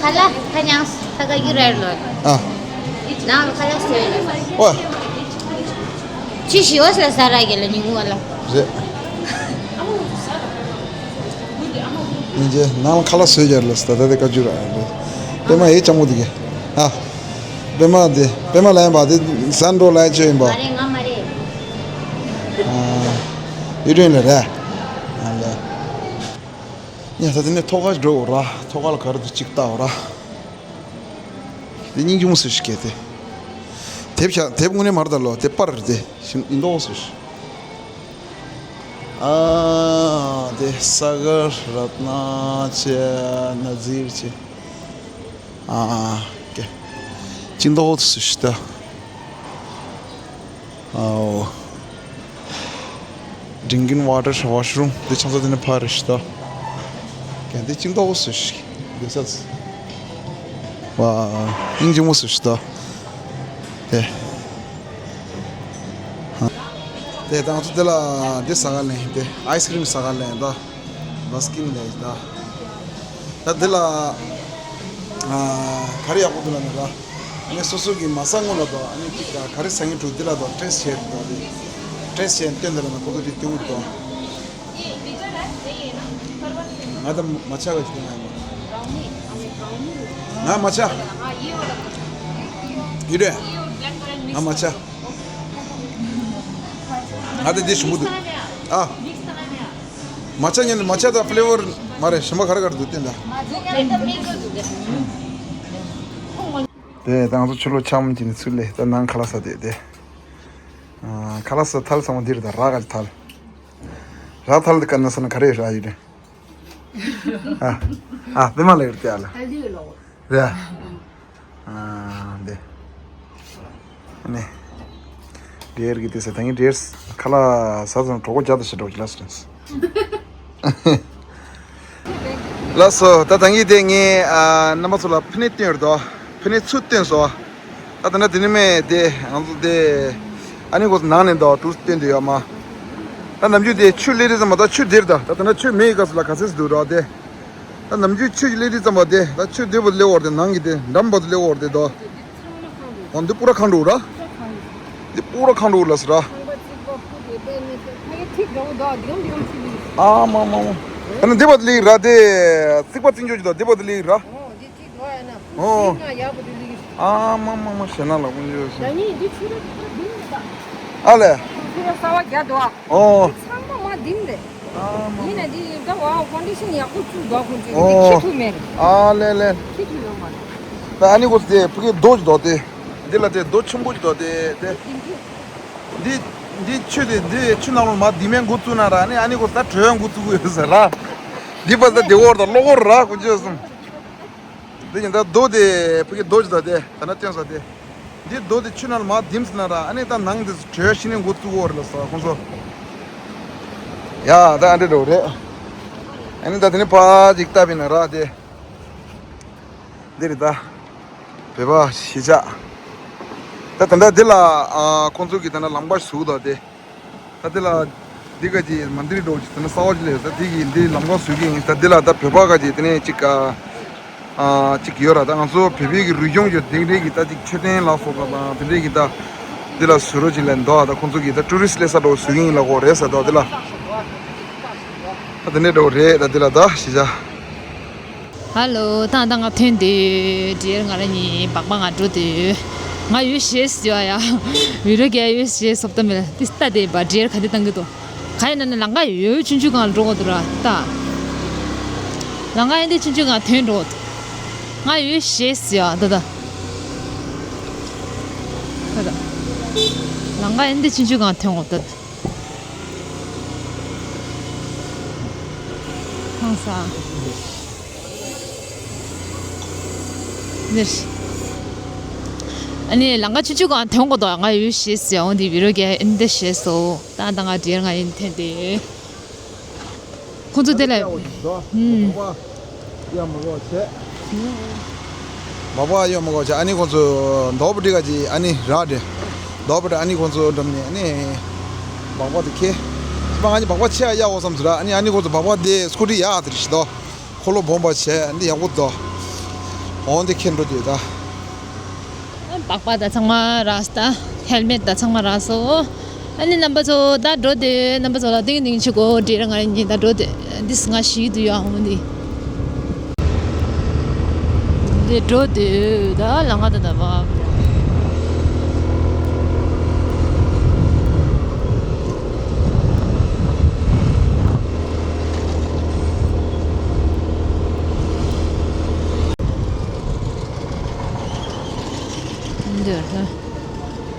ཁ་ལག་ཁ་ཉངས་ས་ག་གི་རེད་ལོ། ཨ། ནང་ལ་ཁ་ལག་སོས་ལ། ཨོ། ཅི་ཞི་འོ་ས་ས་ར་གི་ལ་ཉིང་བ་ལ། རེད། ཉིན་རྗེ་ནང་ལ་ཁ་ལག་སོས་རྒྱ་ལ་ས་ད་ད་དེ་བཀའ་བརྒྱུད་ར་རེད། པད་མ་ཡེ་ལྕམ་མོ་དེ་གི། ཨ། པད་མ་དེ་པད་མ་ལ་ཡན་པ་དེ་ས་འགྲོ་ལ་ཡན་ཆོས་ཡིན་པ། མ་རེད་ང་མ་རེད། ཨ། ཡུལ་ཡུལ་ལ་རེད། ཨ་ལ། ཉ་ད་དེ་ནས་ཐོག་ཁ་འགྲོ་ར་ཐོག་ཁ་ལ་ག་རེ་འདུག་ཅིག་ལྟ་འོ་ར། དེ་སྙིང་རྗེ་མོ་སུ་ཞིག་སྐད་དེ། དེབ་ཤ་དེབ་དངོས་གནས་མར་ད་ལོ་དེབ་པར་རེད་དེ་ཤིན་ཨིན་དོ་སུ་ཞིག་ཨ་དེ་ས་ག་ར་ཏ་ན་ཆེ་ན་ཛིར་ཆེ་ཨ་ཀེ་ཅིན་དོ་སུ་ཞིག་ད། ཨའོ། Drinking water washroom འདི་ཆང་ས་དེ་ནི་ཕ་རེ་ཤི་ད། གན་དེ་ཅིང་ཏོག་སུ་ཤི་དེ་ས། ཝ། སྙིང་རྗེ་མོ་སུ་ཤི་ད། དེ། དེ་དང་ཚོ་དེ་ལ་དེ་ཟ་ག་ལེན་དེ་ཨའི་སི་ཀྲིམ་ཟ་ག་ལེན་ད། བ་སི་ཀིན་ལེ་ད། ད་འདི་ལ་ཨ་ག་རེ་ཡག་པོ་འདུག་ལབ་ན་ད། ཨ་ནི་སོ་སོ་གི་མ་ཟ་སྔོན་ལ་ད་ཨ་ནི་ཅིག་ག་རེ་ཟ་སྔོན་འགྲོ་འདི་ལ་ད་ཊེ་སི་ཊི་བྱས་ད་དེ། ཊེ་སི་ཊི་བྱས་སྟོན་ད་ལབ་ན་ཁོ་ཚོ་དེ་སྟོན་གི་འདུག་ང་ད་མ་ཆ་ག་ཅིག་སྟོན་ང་ཡིན་པ། ང་མ་ཆ། ཡིན་རེད། ང་མ་ཆ། ང་ད་འདི་ཞུམ་པོ་འདུག་ཨ། མ་ཆ་ཉན་མ་ཆ་དང་ཕ་ལེ་ཝར་མ་རེད་གཞན་པ་ག་རེ་ག་རེ་འདུག་སྟོན་ད། དེ་ང་ཚོ་ཕྱི་ལོགས་འཁྱམ་གྱི་ནི་ཚུར་ལས་ད་ནང་ཁ་ལག་ཟ་དེ་དེ། ཨ། ཁ་ལག་ཟ་ཐལ་ཚང་མ་འདིར་ད་རག་ག་ཐལ། རག་ཐལ་དེ་ཀ་ན་ས་ན་ག་རེ་རག་ཡོད་རེད། ཨ། ཨ། པད་མ་ལེགས་རེད་ཨ་ལ། ཨ་ལི་ལོ། རེད་ཨ། ཨ་འདི། ཨ་ནི། འདྲེར་གི་དེ་ས་ད་ངས་འདྲེར་ཁ་ལག་ཟ་ཙམ་གྲོད་ཁོག་རྒྱགས་ད་ཞེ་དྲག་ཅིག་ལ་སོ། ལགས་སོ། ད་ད་ངས་དེ་ངས་ཨ་རྣམ་པ་ཚོ་ལ་ཕུ་ནུ་བསྟན་ཡོད་དོ། ཕུ་ནུ་ཚུར་བསྟན་སོ། ད་ད་ན་དེ་ནི་མེད་དེ་ང་ཚོ་དེ་ཨ་ནི་གོ་ནང་ནས་འདུག་ཏུ་བསྟན་དུ་ཡོད་མ། ད་ནམ་རྒྱུན་དེ་ཆུ་སླེབས་དུས་ཙམ་པ་ད་ཆུ་འདིར་ད་ད་ད་ན་ཆུ་མེད་སྐབས་སུ་ལ་ག་ཚོད་སུ་འདུག་ར་དེ། ད་ནམ་རྒྱུན་ཆུ་ཞིག་སླེབས་དུས་ཙམ་པ་དེ་ད་ཆུ་འདི་བར་སླེབས་འོར་དེ་ནང་གི་དེ་འགྲམ་བར་དུ་སླེབས་འོར་དེ་དོ། འོ་འདི་པུ་ར་ཁང་འགྲོ་ར། འདི་པུ་ར་ཁང་འགྲོ་ལ་སི་ར། ཨ་མ་མ་མ། ད་ནི་འདི་བར་དུ་སླེབས་ར་དེ་རྩིག་པ་རྩིག་འཇོག་ཅིག་དང་འདི་བར་དུ་སླེབས་ར། ཨོ། ཨ་མ་མ་མ་ཞེ་ན་ལ་ཀུན་ཅོ་སོང་། ཨ་ལས། ཨོ། ཡིན་ན་འདི་ད་བ་ཀོན་ཌི་ཤན་ཡག་པོ་བཅུག་འདུག་ཁོང་ཚོས་འདི་ཁྱི་ཐུབ་མེད། ཨ་ལས་ལས། ཁྱི་ཐུབ་ཡོད་མ་རེད། ད་ཨ་ནི་ཁོ་ཚོ་དེ་ཕ་གི་རྡོ་ཅིག་འདུག་སྟེ། འདི་ལ་དེ་རྡོ་ཆེན་པོ་ཅིག་འདུག་སྟེ་དེ། འདི་འདི་ཆུ་དེ་འདི་ཆུ་ནང་ལ་མ་དེ་མེད་འགོ་བཙུགས་ན་ར་ཨ་ནི་ཨ་ནི་ཁོ་ད་བྲོས་འགོ་བཙུགས་ཡོད་ཟེར་ར། འདི་པ་ད་དེ་འོར་ད་ལོག་འོར་ར་ཀུན་ཅོ་སོང་། འདི་ཡིན་ད་རྡོ་དེ་ཕ་གི་རྡོ་ཅིག་འདུག་སྟེ་ད་ན་བསྟན་ས་དེ། འདི་རྡོ་དེ་ཆུ་ནང་ལ་མར་ལྡིམ་སོང་ན་ར་ཨ་ནི་ད་ནང་དེ་བྲོས་ཤི་ནས་འགོ་བཙུགས་འོར་ལ་ས་ཁོང་ཚོ། ཡ་ད་ཨ་འདྲེ་འགྲོ་རེད། ཨ་ནི་ད་དེ་ནི་ཕ་ཅིག་བཏབ་པ་ཡིན་ན་ར་དེ། འདི་རེད་ད། བོད་པ་གཞིས་ཆགས། ད་ད་ལྟ་འདི་ལ་ཨ་ཁོང་ཚོ་གི་ད་ན་ལམ་ཁ་ཞིག་བཟོ་གི་འདུག་སྟེ། ད་འདི་ལ་འདི་ག་ཅིག་མན་དིར་འདྲ་བོ་ཅིག་ད་ན་གསར་པ་ཅིག་སླེབས་ད་འདི་གི་འདི་ལམ་ཁ་བཟོ་གི་ཡིན། ད་འདི་ལ་ད་བོད་པ་ག་ཅིག་དེ་ནས་ཅིག་ཨ་ཅིག་ཡོད་ར། ད་ང་ཚོ་བོད་པའི་གི་རིག་གཞུང་གི་དེ་འདྲའི་གི་ད་ཅིག་མཆོད་རྟེན་ལ་སོགས་པ་དང་དེ་འདྲའི་གི་ད་འདི་ལ་བཟོ་རོགས་ཅིག་ལབ་འདུག་ད་ཁོང་ཚོ་གི་ད་ཊུ་རི་སི་སླེབས་ས་འདྲ་བོ་བཟོ་གི་ཡིན་ལབ་ཀྱི་ཡོད་རེད་ཟེར་འདུག་འདི་ལ། ད་དེ་འདྲའི་འདྲ་བོ་རེད། ད་འདི་ལ་ད་གཞིས་ཆགས། ཧ་ལོ། ད་ད་ང་ཐོན་དུས་འདྲེར་ང་རང་གཉིས་སྦག་སྦག་ང་འགྲོ་དུས། ང་ཡོད་ཤེས་ཡོད་ཡ། བི་རོ་ག་ཡོད་ཤེས་སོབ་ཏ་མེད་ལ་ཏི་སྟ་དེ་བ་འདྲེར་ག་དེ་བཏང་གི་འདུག་ག་ཡིན་ན་ནི་ལམ་ཁ་ཡོད་ཆུང་ཆུང་གང་འགྲོ་གི་འདུག་ར་ད། ལམ་ཁ་ཡིན་དེ་ཆུང་ཆུང་གང་ཐོན་འགྲོ་གི་འདུག་ང་ཡོད་ཤེས་ཡོད་ད་ད། ད་ད། ལམ་ཁ་ཡིན་དེ་ཆུང་ཆུང་གང་ཐོན་འགྲོ་གི་འདུག་ཁང་ས། འདིར། ཨ་ནི་ལམ་ཁ་ཆུང་ཆུང་གང་ཐོན་གོ་དོ་ང་ཡོད་ཤེས་ཟེར་འོང་དེ་བི་རོ་ག་ཨིན་དེ་ཤེས་སོ། ད་ད་ང་འདྲེར་ང་ཡིན་ཐེན་དེ། ཁོང་ཚོ་དེ་ལ། ཧུམ། ཡ་མ་གོ་ཆེ། མ་པ་ཡོད་མ་གོ་ཆ་ཨ་ནི་ཁོང་ཚོ་རྡོ་པ་ཏི་ག་ཅི་ཨ་ནི་ར་ཏེ། རྡོ་པ་ཏི་ཨ་ནི་ཁོང་ཚོ་འགྲམ་ནས་ཨ་ནི་སྦག་སྦག་དེ་ཁེ། ཅི་པ་ང་ནི་སྦག་སྦག་ཆེ་ཡ་ཡག་འོ་བསམ་ཟེར་ཨ་ནི་ཨ་ནི་ཁོང་ཚོ་སྦག་སྦག་དེ་སྐུ་ཏི་ཡག་དེ་རེད་ཤི་དོ། འཁོར་ལོ་སྦོམ་པ་བྱས་འདི་ཡག་པོ་དོ། འོང་དེ་ཁེ་འགྲོ་དེ་ད། སྦག་སྦག་ད་ཚང་མ་རག་སོང་། ཧེལ་མེད་ད་ཚང་མ་རག་སོང་། ཨ་ནི་རྣམ་པ་ཚོ་ད་འགྲོ་དེ་རྣམ་པ་ཚོ་ལ་ཏིང་ཏིང་ཆུ་གོ་འདྲེ་ར་ང་རེ་གཉིས་ད་འགྲོ་དེ་འདི་སྔ་ཤི་དུ་ཡོད་ཨང་འདི། འདི་འགྲོ་དེ་ད་ལ་ང་ད་ད་བ། འདི་ད།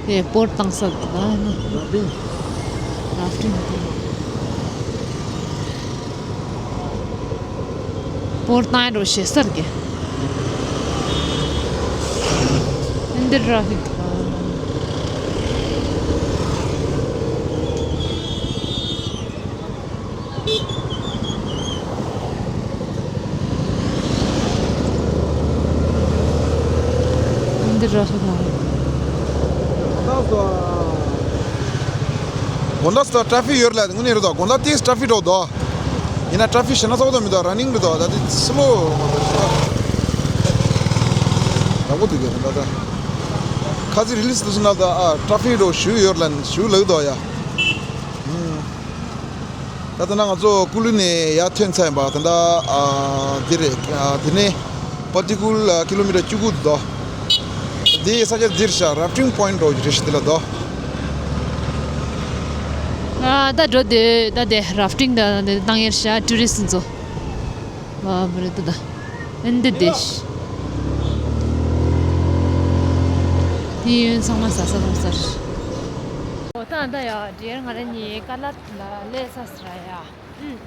དེ་སྤོར་བཏང་ས་དང་ནི། ར་ཕིང་། ར་ཕིང་། སྤོར་བཏང་རོགས་བྱེད་ས་རེད། འདི་ར་ཕིང་། འདི་ར་ཧི་མ་རེད། དགོང་དག་སུ་ཊ་ཕིག་ཡོད་ལ་དངོས་གནས་རེད་དོ། དགོང་དག་ཏིས་ཊ་ཕིག་འགྲོ་དོ། ཡིན་ན་ཊ་ཕིག་ཞེ་ན་ཚ་བོ་དོ་མི་དོ། ར་ནིང་རེད་དོ། ད་དེ་སི་ལོ་ཡག་པོ་འདུག་གི་རེད་ད། ཁ་ཚིག་རི་ལིས་དུ་སུ་ན་ད་ཨ་ཊ་ཕིག་འགྲོ་ཞུ་ཡོད་ལ་ཞུ་ལག་དོ་ཡ། ད་ལྟ་ན་ང་ཚོ་ཀུ་ལུ་ནས་ཡར་ཐོན་ཚར་ཡིན་པ། ད་ལྟ་ཨ་འདི་རེད། ཨ་འདི་ནས་པ་ཏི་ཀུལ་ཨ་ཀི་ལོ་མི་ཊར་བཅུ་དགུ་འདུག་འདི་ས་ཆ་འདིར་ཤག་ར་ཕ་ཊིང་པོ་ཡིན་འགྲོ་གི་རེད་ཤག་འདི་ལ་འདུག་ཨ་ད་འགྲོ་དེ་ད་དེ་ར་ཕ་ཊིང་ད་དེ་བཏང་ཡར་ཤག་ཊུ་རི་སི་ཚོ། ཨ་མ་རེད་ད་ད། ཨིན་དེ་དེ་ཤི། དེ་ཡོན་ཚང་མ་ཟ་ས་ལོང་ས་རེད། འོ་ད་ད་ཡ་འདྲེར་ང་རང་གཉིས་ཀ་ལ་ལ་ལས་ས་ས་ར་ཡ། ཨུམ།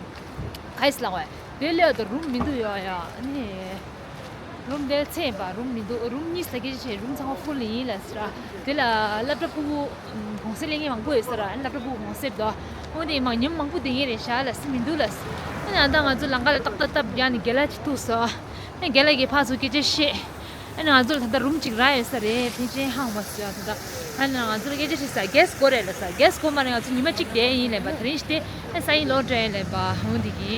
ག་ཡིས་ལ་བས། དེ་ལས་ད་རུམ་མི་འདུག་ཡ་ཡ། ཨ་ནི་རུམ་དེ་ཚད་ཡིན་པ། རུམ་མི་འདུག་རུམ་གཉིས་ས་ཁེ་ཆེ། རུམ་ཚང་མ་ཕུལ་ཡིན་ལབ་ཟེར། དེ་ལ་སློབ་གྲྭ་ཕྲུ་གུ་གུང་སེང་ལེན་མཁན་མང་པོ་ཡོད་ཟེར། ཨ་ནི་སློབ་གྲྭ་ཕྲུ་གུ་གུང་སེང་དོ། འོ་དེ་མང་ཉམས་མང་པོ་བསྡད་མཁན་རེད་ཤག་ལབ་ཟེར། མི་འདུག་ལབ་ཟེར། ཨ་ནི་ཨ་ད་ང་ཚོ་ལམ་ཁ་ལ་ཏག་ཏག་སྟབས་བརྒྱབ་ནས་རྒན་ལགས་ཅིག་ཐུག་སོང་། ཨ་ནི་རྒན་ལགས་ཀྱིས་ཕར་ཚུར་སྐད་ཆ་བཤད། ཨ་ནི་ང་ཚོ་ལ་ད་ལྟ་རུམ་གཅིག་རག་ཡོད་ས་རེད། ཕལ་ཆེར་ཧང་བ་སོ་ཡ། ད་ལྟ་ཨ་ནི་ང་ཚོ་ལ་སྐད་ཆ་དྲིས་ས། གྷེ་སི་དགོས་རེད་ལབ་ས། གྷེ་སི་དགོས་མ་རེད། ང་ཚོ་ཉི་མ་གཅིག་བསྡད་ཡིན་ལབ་པ། དེ་རིང་ཞིག་བསྡད། ཨ་ས་ཡིན་ལོ་འདྲ་ཡིན་ལབ་པ། འོ་འདི་གི་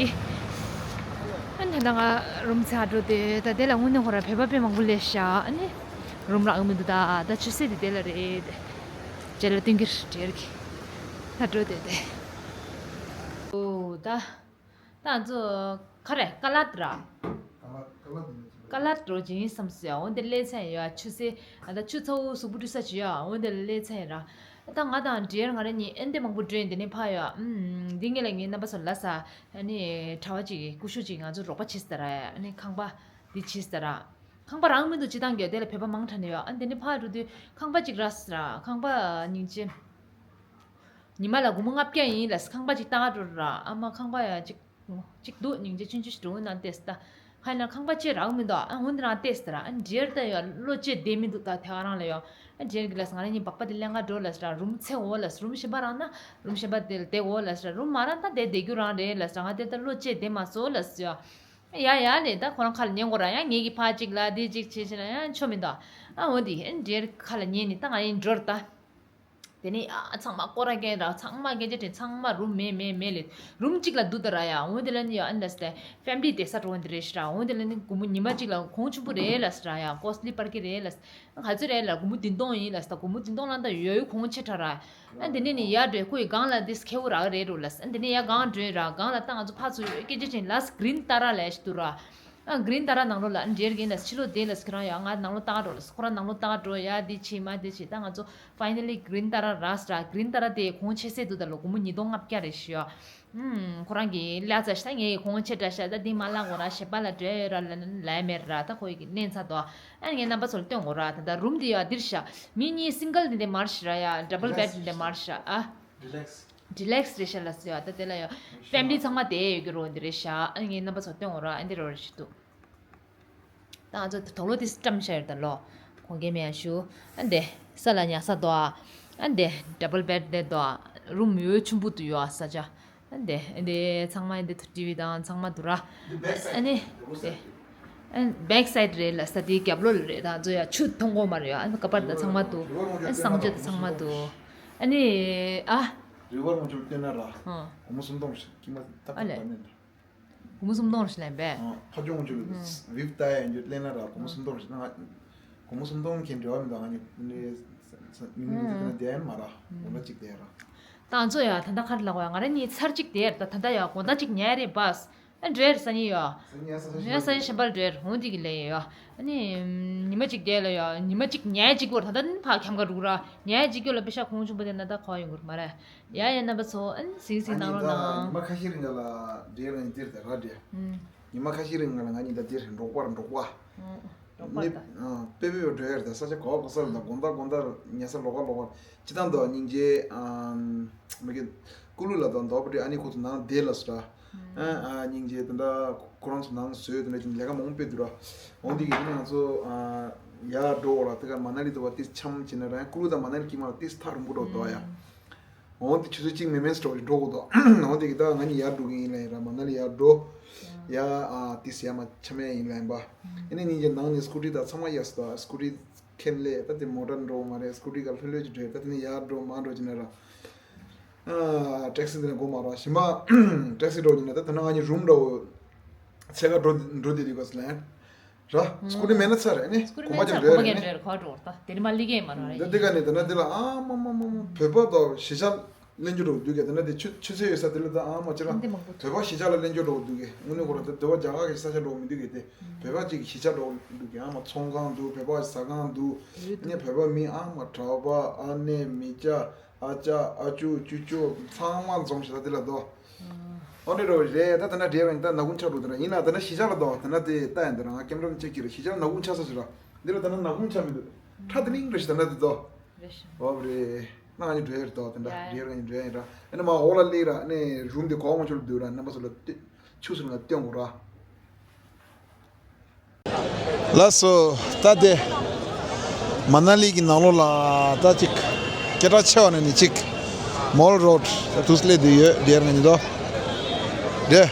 ཨ་ནི་ད་ལྟ་ང་རུམ་ཚ་འགྲོ་དེ། ད་དེ་ལ་དངོས་གནས་ཁོ་ར་བོད་པ་དཔེ་མང་པོ་སླེབས་ཤག་ཨ་ནི་རུམ་རག་གི་མི་འདུག་ད་ད་ཆུ་ཚོད་དེ་དེ་ལ་རེད། རྗེས་ལ་སྟོན་གྱི་རེད། ད་འགྲོ་དེ་དེ། ཨོ་ད། ད་ང་ཚོ་ག་རེ་ཀ་ལ་ཏི་ར། ཀ་ལ་ཀ་ལ་ཏི་ར་ཀ་ལ་ཏི་ར་འགྲོ་བྱེད་ཡིན་བསམ་སོང་ཡ། འོ་འདི་སླེབས་ཚར་ཡ། ཆུ་ཚོད་ཨ་ད་ཆུ་ཚ་བོ་གཟུགས་པོ་བཀྲུས་ས་བྱོས་ཡ། འོ་འདི་ལ་སླེབས་ཚར་ཡ་ར། ད་ང་དང་འདྲེར་ང་རེ་གཉིས་ཨེ་འདི་མང་པོ་འགྲོ་ཡིན། འདི་ནས་ཕ་ཡ། ཨུམ། འདི་ངེད་ལ་ངའི་རྣམ་པ་ཚོ་ལ་ས་ཨ་ནི་གྲྭ་བ་ཅིག་གིས་སྐུ་ཞབས་ཅིག་ང་ཚོ་རོགས་པ་བྱེད་ས་ར་ཡ། ཨ་ནི་ཁང་པ་འདི་བྱེད་ས་ར། ཁང་པ་རང་མི་འདུག་སྤྱིར་བཏང་གི་དེ་ལ་བོད་པ་མང་དྲགས་ནས་ཡོད། ཨ་འདི་ནས་ཕར་འགྲོ་དུས་ཁང་པ་གཅིག་རག་སོང་ར། ཁང་པ་སྙིང་རྗེ། ཉི་མ་ལ་སྒོར་མོ་ལྔ་བརྒྱ་ཡིན་ལབ་སོང་། ཁང་པ་གཅིག་བལྟ་ག་འགྲོ་ར། ཨ་མ་ཁང་པ་ཡ་གཅིག་གཅིག་འདུག་སྙིང་རྗེ། ཆུང་ཆུང་ཞིག་འགྲོ་ན་བལྟས་ད། ཁ་ན་ཁང་པ་གཅིག་རག་མི་འདུག་ཨ་འོ་འདི་རང་བལྟས་ད་ར། ཨ་འདྲེར་ད་ཡ་བློ་བཅད་བསྡད་མི་འདུག་ད་དེ་ག་རང་ལ་ཡ། ཨ་འདྲེར་གི་ལབ་སོང་། ང་རང་གཉིས་སྦག་སྦག་དེ་ལེན་ག་འགྲོ་ལབ་སོང་ར། རུམ་ཚད་འོ་ལབ་སོང་། རུམ་གཞན་པ་རག་ན་རུམ་གཞན་པ་དེ་ལ་བསྡད་འོ་ལབ་སོང་ར། རུམ་མ་རག་ད་དེ་བསྡད་རྒྱུ་རང་རེད་ལབ་སོང་ར། ང་དེ་ལྟར་བློ་བཅད་བསྡད་མ་སོང་ལབ་སོང་ཡ། ཡ་ཡ་ལས་ད་ཁོ་རང་ཁ་ལ་ཉན་དགོས་ར། ཡང་ངེད་ཀྱི་ཕ་གཅིག་ལ་དེ་གཅིག་བྱེད་བྱེད་ན་ཡང་ཆོ་མི་འདུག་ཨ་འོ་དེ་ཨ་འདྲེར་ཁ་ལ་ཉན་ནས་ད་ང་ཡིན་འགྲོ་ར་ད། དེ་ནས་ཨ་ཚང་མ་སྐོར་ར་རྒན་ར། ཚང་མ་རྒན་ཆ་དྲན། ཚང་མ་རུམ་མེད་མེད་མེད་ལས། རུམ་གཅིག་ལ་འདུག་ད་ར་ཡ། འོ་དེ་ལ་ནི་ཡ་ཨ་ནི་ལ་སྟེ་ཕེ་མི་ལི་བསྡད་ས་འགྲོ་འདི་རེད་ཤི་ར། འོ་དེ་ལ་ནི་སྒོར་མོ་ཉི་མ་གཅིག་ལ་གོང་ཆེན་པོ་རེད་ལབ་སི་ར་ཡ། ཀོ་སི་ལི་པར་གི་རེད་ལབ་སི། ག་ཚོད་རེད་ལ། སྒོར་མོ་བདུན་སྟོང་ཡིན་ལབ་སི། ད་སྒོར་མོ་བདུན་སྟོང་ལ་ད་ཡོད་ཡོད་གོང་ཆེ་དྲགས་ར། ཨ་འདི་ནས་ནི་ཡར་འགྲོ། ཁོ་ཡི་སྒང་ལ་འདི་སི་ཁེ་བོ་རག་རེད་འགྲོ་ལབ་སི། ཨ་འདི་ནས་ཡར་སྒང་འགྲོ་ར། སྒང་ལ་ད་ང་ཚོ་ཕར་ཚུར་སྐད་ཆ་དྲིས་ལ་སི་གི་རིན་ཏཱ་ར་ལབ་ཞིག་འདུག་ར། ཨ་གི་རིན་ཏཱ་ར་ནང་ལོགས་ལ་ཨ་འདྲེར་གིན་ལ་ཕྱི་ལོགས་བསྡད་ལ་སི། ཁྱེད་རང་ཡ་ང་ནང་ལོགས་ལྟ་ག་འགྲོ་ལ་སི། ཁོ་རང་ནང་ལོགས་ལྟ་ག་འགྲོ་ཡ། འདི་བྱེད་མ་འདི་བྱེད། ད་ང་ཚོ་ཕའི་ནལ་ལི་གི་རིན་ཏཱ་ར་རག་སི་ར། གི་རིན་ཏཱ་ར་དེ་གོང་ཆེ་སེ་འདུག་ད་ལོ། སྒོར་མོ་ཉིས་སྟོང་ལྔ་བརྒྱ་རེད་ཤི་ཡ། ཨུམ། ཁོ་རང་གིས་ལབ་ཚར་ཤག་ད་ངའི་གོང་ཆེ་དྲགས་ཤག་ད་འདི་མ་ལབ་དགོས་ར། ཞེ་པ་ལ་འགྲོ་ཡ་ཡོད་ར་ལབ་ན་ལབ་ཡ་མེད་ར། ད་ཁོ་ཡི་གི་ལེན་ཚར་དོ། ཨ་ངའི་རྣམ་པ་ཚོ་ལ་སྟོན་དགོས་ར། ད་ད་རུམ་འདི་ཡ་འདིར་ཤག་མི་གཉིས་སིང་གལ་འདི་འདི་མར་ཤི་ར་ཡ། ཌབ་བལ་བེད་འདི་འདི་མར་ཤག་ཨ། རི་ལེག་སི། རི་ལེག་སི་རེད་ཤག་ལབ་སི་ཡ། ད་དེ་ལ་ཡ་ཕེ་མི་ལི་ཚང་མ་བསྡད་ཡོད་ཀྱི་རོ་འདི་རེད་ཤག་ཨ་ངའི་རྣམ་པ་ཚོ་ལ་སྟོན་དགོས་ར། ཨ་འདི་རོ་རེ་ཞིག་འདུག་ད་ང་ཚོ་དུག་ལོག་དེ་བཀྲམ་བཞག་ཡོད་ད་ལོ། གོང་གེ་མེ་ཡ་ཞུ། ཨ་འདི་ས་ལ་ཉལ་ས་དོ། ཨ་འདི་ཌབ་བལ་བེད་དེ་དོ། རུམ་ཡོད་ཆུང་པོ་དུ་ཡོད་ས་ཆ། ཨ་འདི་ཨ་འདི་ཚང་མ་ཨ་འདི་ཐུ་ཊི་ཝི་དང་ཚང་མ་དུ་ར། ཨ་ནི་འདི་ཨ་བེག་སའིད་རེད་ལ་ས་དེའི་རྒྱབ་ལོགས་ལ་རེད། ད་ང་ཚོ་ཡ་ཆུ་མཐོང་གོ་མ་རེད་ཡ། ཨ་ནི་ཀ་པར་དང་ཚང་མ་དུ། ཨ་ནི་གསང་སྤྱོད་དང་ཚང་མ་དུ། ཨ་ནི་ཨ། རི་བར་ངོ་ཆུ་བལྟས་ན་ར། ཨ་སྒོར་མོ་སུམ་སྟོང་ཞིག་ཀྱི་མ་ཏག་ཏག་ཨ་ལས། ད་མེད་ད། སྒོར་མོ་སུམ་སྟོང་ཞིག་ལེན་པས། ཨ་ཕ་ཇོ་ངོ་ཆུ་ལ་ཝིབ་ལྟ་ཡ་ཡིན་རྒྱུ་ལེན་ན་ར། སྒོར་མོ་སུམ་སྟོང་ཞིག་ན་ང་སྒོར་མོ་སུམ་སྟོང་མཁན་འབྲེལ་བ་མི་འདུག་ང་གཉིས་ནི་མི་མི་ཚེ་ན་བསྡད་ཡ་མ་ར། འོ་ན་གཅིག་བསྡད་ར། ད་ང་ཚོ་ཡ་ད་ལྟ་ག་རེ་ལབ་དགོས་ཡ། ང་རང་གཉིས་ཚར་གཅིག་བསྡད་ར། ད་ད་ལྟ་ཡ་དགོང་དག་གཅིག་ཉལ་རེད་བས། ཨ་འགྲོ་ཡ་རེད་ས་ཉིན་ཡ། ས་ཉིན་ས་ཆ་ཉལ་ས་ཉིན་གཞན་པ་ལ་འགྲོ་ཡ་རེད། འོང་དེ་གི་ལས་ཡ། ཨ་ནི་ཉི་མ་གཅིག་བསྡད་ལ་ཡ། ཉི་མ་གཅིག་ཉལ་གཅིག་བོར་ད་ལྟ་ནི་ཕ་ཁྱམ་ག་རུག་ར། ཉལ་གཅིག་གི་ལ་པེ་ཤ་ཁོང་ཆུང་པོ་དེ་ན་ད་ག་ཡོང་གི་རེད་མ་རེད། ཡ་ཡ་རྣམ་པ་ཚོ་ཨ་ནི་སིང་སིང་ཨ་ནི་གནང་རོགས་ད་གནང་། ཉི་མ་ཁ་ཤས་རིང་ལ་འདྲེ་རང་འདིར་དེ་ག་འདྲེ། ཉི་མ་ཁ་ཤས་རིང་ལ་ང་གཉིས་ད་འདིར་འབྲོག་པར་འབྲོག་པ། འབྲོག་པར་ནི་ད། ཨ་དཔེ་དཔེ་བ་འགྲོ་ཡ་རེད། ད་ས་ཆ་ག་བ་ག་ས་ལ་ད་དགོང་དག་དགོང་དག་ཉལ་ས་ལོགས་ཀ་ལོགས་ཀ་ཅི་ད་འདུག་སྙིང་རྗེ། ཨམ་མི་གི་ཀུ་ལུ་ལ་ད་འདུག་པ་འདྲེ། ཨ་ནི་ཁོ་ཚོ་ནང་བསྡད་ལ་སོ་ར། ཨ་ཨ་སྙིང་རྗེ། ད་ད་ཁོ་རང་ཚོ་ནང་བཟོས་དེ་འདྲ་ཅིག་ལས་ཀ་མང་པོ་སྤེལ་འདུག་ར། འོང་དེ་གི་ང་ཚོ་ཨ་ཡར་འགྲོ་འོ་ར། དེ་ག་མ་ན་ལི་འདུག་བ་ཏིས་འཆམ་བྱས་ན་ར། ཀུ་ལུ་དང་མ་ན་ལི་དཀྱིལ་མ་ལ་ཏིས་ཐག་རིང་པོ་འགྲོ་འདུག་ཡ། འོ་དེ་ཆུ་ཚོད་གཅིག་མིན་མིན་འགྲོ་འགྲོ་དགོས་འདུག་འོ་དེ་གི་ད་ང་གཉིས་ཡར་འགྲོ་གི་ཡིན་ལ་ཡིན་ར། མ་ན་ལི་ཡར་འགྲོ། ཡ་ཨ་ཏིས་ཡ་མ་འཆམ་ཡ་ཡིན་ལ་ཡིན་པ། ཨ་ནི་སྙིང་རྗེ་ནང་ནས་སྐུ་ཊི་ད་ཚང་མ་ཡ་སི་ད་སྐུ་ཊི་ཁེམ་ལས་ད་དེ་མོ་ཊ་འགྲོ་མ་རེད། སྐུ་ཊི་ག་ལྷོད་ལྷོད་ཀྱི་འགྲོ། ད་དེ་ནས་ཡར་འགྲོ་མར་འགྲོ་ཅི་ན་ར། ཨ་ཊེག་སི་འདི་ནས་སྒོ་མ་ར། ཞིམ་པ་ཊེག་སི་འགྲོ་ཅི་ན་ད་ད་ན་ང་གཉིས་རུམ་འདྲ་བོ་ཚད་ག་འགྲོ་འགྲོ་དེ་དུས་ག་སི་ལན་ར། སྐུ་ཊི་མེད་ན་ཚར་རེད་ནི། སྐུ་ཊི་གོམ་པ་མེད་ན་ཅང་ཚར་འགྲོ་གོམ་པ་ཡ་རེད། འགྲོ་ཡ་རེད། ག་འགྲོ་ད་དེ་ནི་མ་ལི་གེ་མ་ར་རེད། ད་དེ་ག་ནས་ད་ན་དེ་ལ་ཨ་མ་མ་མ་མ་བོད་པ་དང་གཞིས་ཆགས་ལེན་རྒྱུ་འགྲོ་འདུག་གས། དེ་ན་དེ་ཆུ་ཆུ་ཚོད་ཡོད་ས་དེ་ལ་ད་ཨ་མ་ཅི་ར། འདི་མང་པོ་འདུག་བོད་པ་གཞིས་ཆགས་ལ་ལེན་རྒྱུ་འགྲོ་འདུག་གས། དངོས་གནས་ཁོ་རང་ད་བོད་པ་རྒྱ་གར་གྱི་ས་ཆ་འགྲོ་མི་འདུག་གས། དེ་བོད་པ་གཅིག་གི་གཞིས་ཆགས་འགྲོ་འདུག་གས། ཨ་མ་ཚོང་ཁང་འདུག་བོད་པ་ཟ་ཁང་འདུག་ཡོད་འདུག་ནས་བོད་པ་མི་ཨ་མ་གྲྭ་པ་ཨ་ནེ་མི་སྐྱ་ཨ་ཅག་ཨ་ཅུ་ཅུ་ཅུ་ཚང་མ་འཛོམས་ཤག་ད་དེ་ལ་དོ། ཨོ་ནི་རོ་རེད། ད་ད་ན་འདྲེ་རང་ད་ནག་ཁུང་ཆགས་འགྲོ་དེ་ར། ཡིན་ན་ད་ན་གཞིས་ཆགས་ལ་དོ། ད་ན་དེ་ལྟ་ཡིན་དེ་ར། ང་ཀེམ་ར་ནས་ཅེག་གི་རེད། གཞིས་ཆགས་ལ་ནག་ཁུང་ཆགས་ས་ཞིག་ར། འདི་ལ་ད་ན་ནག་ཁུང་ཆགས་མི་འདུག་ཁྲ་དེ་ནིང་རེ་ཞིག་ད་ན་དེ་དོ། རེད་ཤག་འོ་རེད། ང་གཉིས་འགྲོ་ཡ་རེད་དོ། དེ་འདྲ་ཡ་རེད། ང་གཉིས་འགྲོ་ཡ་ཡིན་ར། ཨ་ནི་མ་འོག་ལ་སླེབས་ར། ཨ་ནི་རུམ་དེ་གོག་མ་ཆོད་འདུག་ར། རྣམ་པ་ཚོ་ལ་ལྟོས། ཆུ་ཟེར་ན་སྟོན་དགོས་ར། ལགས་སོ། ད་དེ་མ་ན་ལི་གི་ནང་ལོགས་ལ་ད་ཅིག་སྐད་གྲགས་ཆེ་བ་ནས་ནི་ཅིག་མོལ་རོ་ཌི་དུ་སླེབས་བསྡད་ཡོད། དེར་ང་གཉིས་དོ། དེ་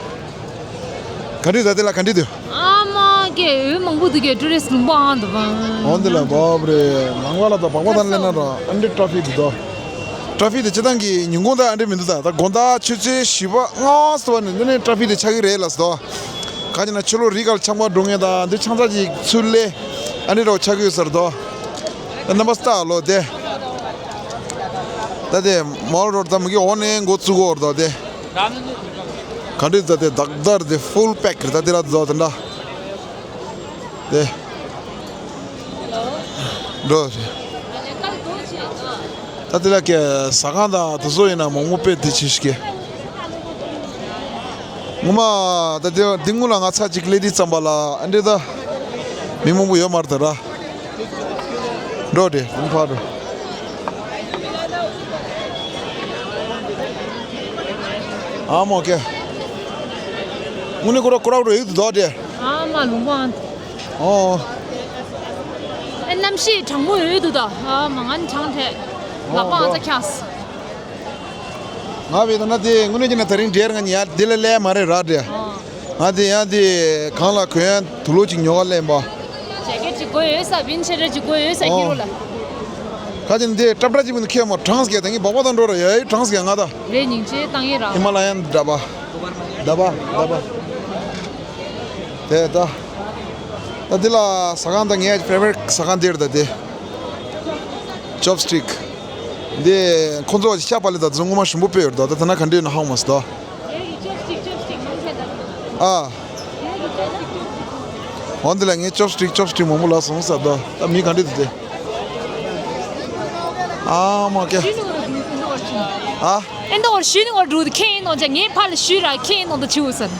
ག་འདྲ་ད་དེ་ལ་ག་འདྲ་འདུག་ཨ་མ་ཀེ་འོ་མང་པོ་འདུག་གེ། ཊུ་རི་སི་ཊི་ལུང་པ་ཨང་འདུག་བ། འོ་འདི་ལ་བབ་རེད། ནང་པ་ལ་ད་བག་པ་དང་ལེན་ན་ར་ཨ་འདྲ་ཊ་ཕིག་འདུག་དོ། ཊ་ཕིག་དེ་སྤྱིར་བཏང་གི་ཉིན་གུང་དང་ཨ་འདྲ་མི་འདུག་ད་ད་དགོང་དག་ཆུ་ཚོད་བཞི་པ་ལྔ་པ་ཙམ་པ་ནས་འདི་ནས་ཊ་ཕིག་དེ་ཆགས་ཀྱི་རེད་ལགས་སོ། ག་ཅི་ན་ཕྱི་ལོགས་རི་ཁར་ཆང་པ་འགྲོ་མཁན་དང་འདི་ཆང་ས་ཅིག་ཚུར་སླེབས་ཨ་འདྲ་རོགས་ཆགས་ཀྱི་ཡོད་ས་རེད་དོ། རྣམ་པ་སྟག་ལོ་དེ། ད་དེ་མོལ་རོ་ཌི་ད་མི་གི་འོག་ནས་འགོ་བཙུགས་ཀྱི་ཡོད་རེད་དོ་དེ། ག་འདྲ་ད་དེ་དག་དར་དེ་ཕུལ་པེག་རེད་ད་དེ་ལ་དོ་དེ་འདྲ། དེ། འགྲོ། ད་དེ་ལ་ཀྱེ་ཟ་ཁང་དང་དེ་ཚོ་ཡིན་ན་མང་པོ་དཔེ་དེ་ཆེ་ཞིག་གི། ངོ་མ་ད་དེ་འདི་སྔོན་ལ་ང་ཚ་གཅིག་སླེབས་དུས་ཙམ་པ་ལ་ཨ་འདྲེ་ད་མི་མང་པོ་ཡོད་མ་རེད་ད་ར། འགྲོ་དེ་ཕར་འགྲོ། ཨ་མོ་ཀྱེ། དངོས་གནས་ཁོ་ར་ཁོ་ར་འགྲོ་ཡོད་དོ་དེ། ཨ་མ་ལུང་པ་ཨང་། ཨོ། ཨེ་གནམ་གཤིས་གྲང་མོ་ཡོད་འདུག་ད། ཨ་མ་ང་ནི་གྲང་ཐལ། ལག་པ་ཨང་ཙ་འཁྱགས། ང་བས་ད་ན་དེ་དངོས་གནས་ཀྱི་ན་ད་རིང་འདྲེར་ང་ཉལ་འདི་ལ་ལས་མ་རེད་ར་འདྲེ། ཨོ། ང་དེ་ཡང་དེ་གང་ལ་གོན་ཡང་དུག་ལོག་ཅིག་ཉོ་ག་ལེན་པ། ཇེ་ཀེ་ཊི་ཅིག་དགོས་ཡོད་ས། བིན་ཆེ་ར་ཅིག་དགོས་ཡོད་ས་ཨོ། ཧི་རོ་ལ། ཁ་ཅིག་འདི་ཀྲབ་ཀྲ་ཅིག་མིན་ཁྱེད་མོ་གྲངས་ཀྱི་ད་ངའི་སྦག་སྦག་དང་འགྲོ་ར་ཡ་ཡི་གྲངས་ཀྱི་ང་ད། རེད་སྙིང་རྗེ་བཏང་ཡིན་ར། ཧི་མ་ལ་ཡན་ཌ་བ། ཌ་བ་ཌ་བ། དེ་ད། ད་འདི་ལ་ཟ་ཁང་ད་ངའི་ཕེ་ཝ་རི་ཊི་ཟ་ཁང་འདིར་ད་དེ། ཅོབ་སི་ཊིག་འདི་ཁོང་ཚོ་ཤ་པ་ལི་ད་ཚོ་ངོ་མ་ཞིམ་པོ་དཔེ་ཡོད་ད། ད་ད་ན་ག་འདྲེ་ན་ཧང་མ་སི་ད། ཨ། འོ་འདི་ལ་ངས་ཅོབ་སི་ཊིག་ཅོབ་སི་ཊིག་མང་པོ་ལ་སོང་ས་ད། ད་མི་ག་འདྲེ་དེ་དེ། ཨ་མ་ཀྱེ། ཨ། ཨེ་འདོར་ཞུས་ནི་འོ་འགྲོ་དེ་ཁེན་ནོ་ཅ་ངའི་ཕ་ལ་ཞུས་ར་ཁེན་ནོ་ད་ཆུ་སན།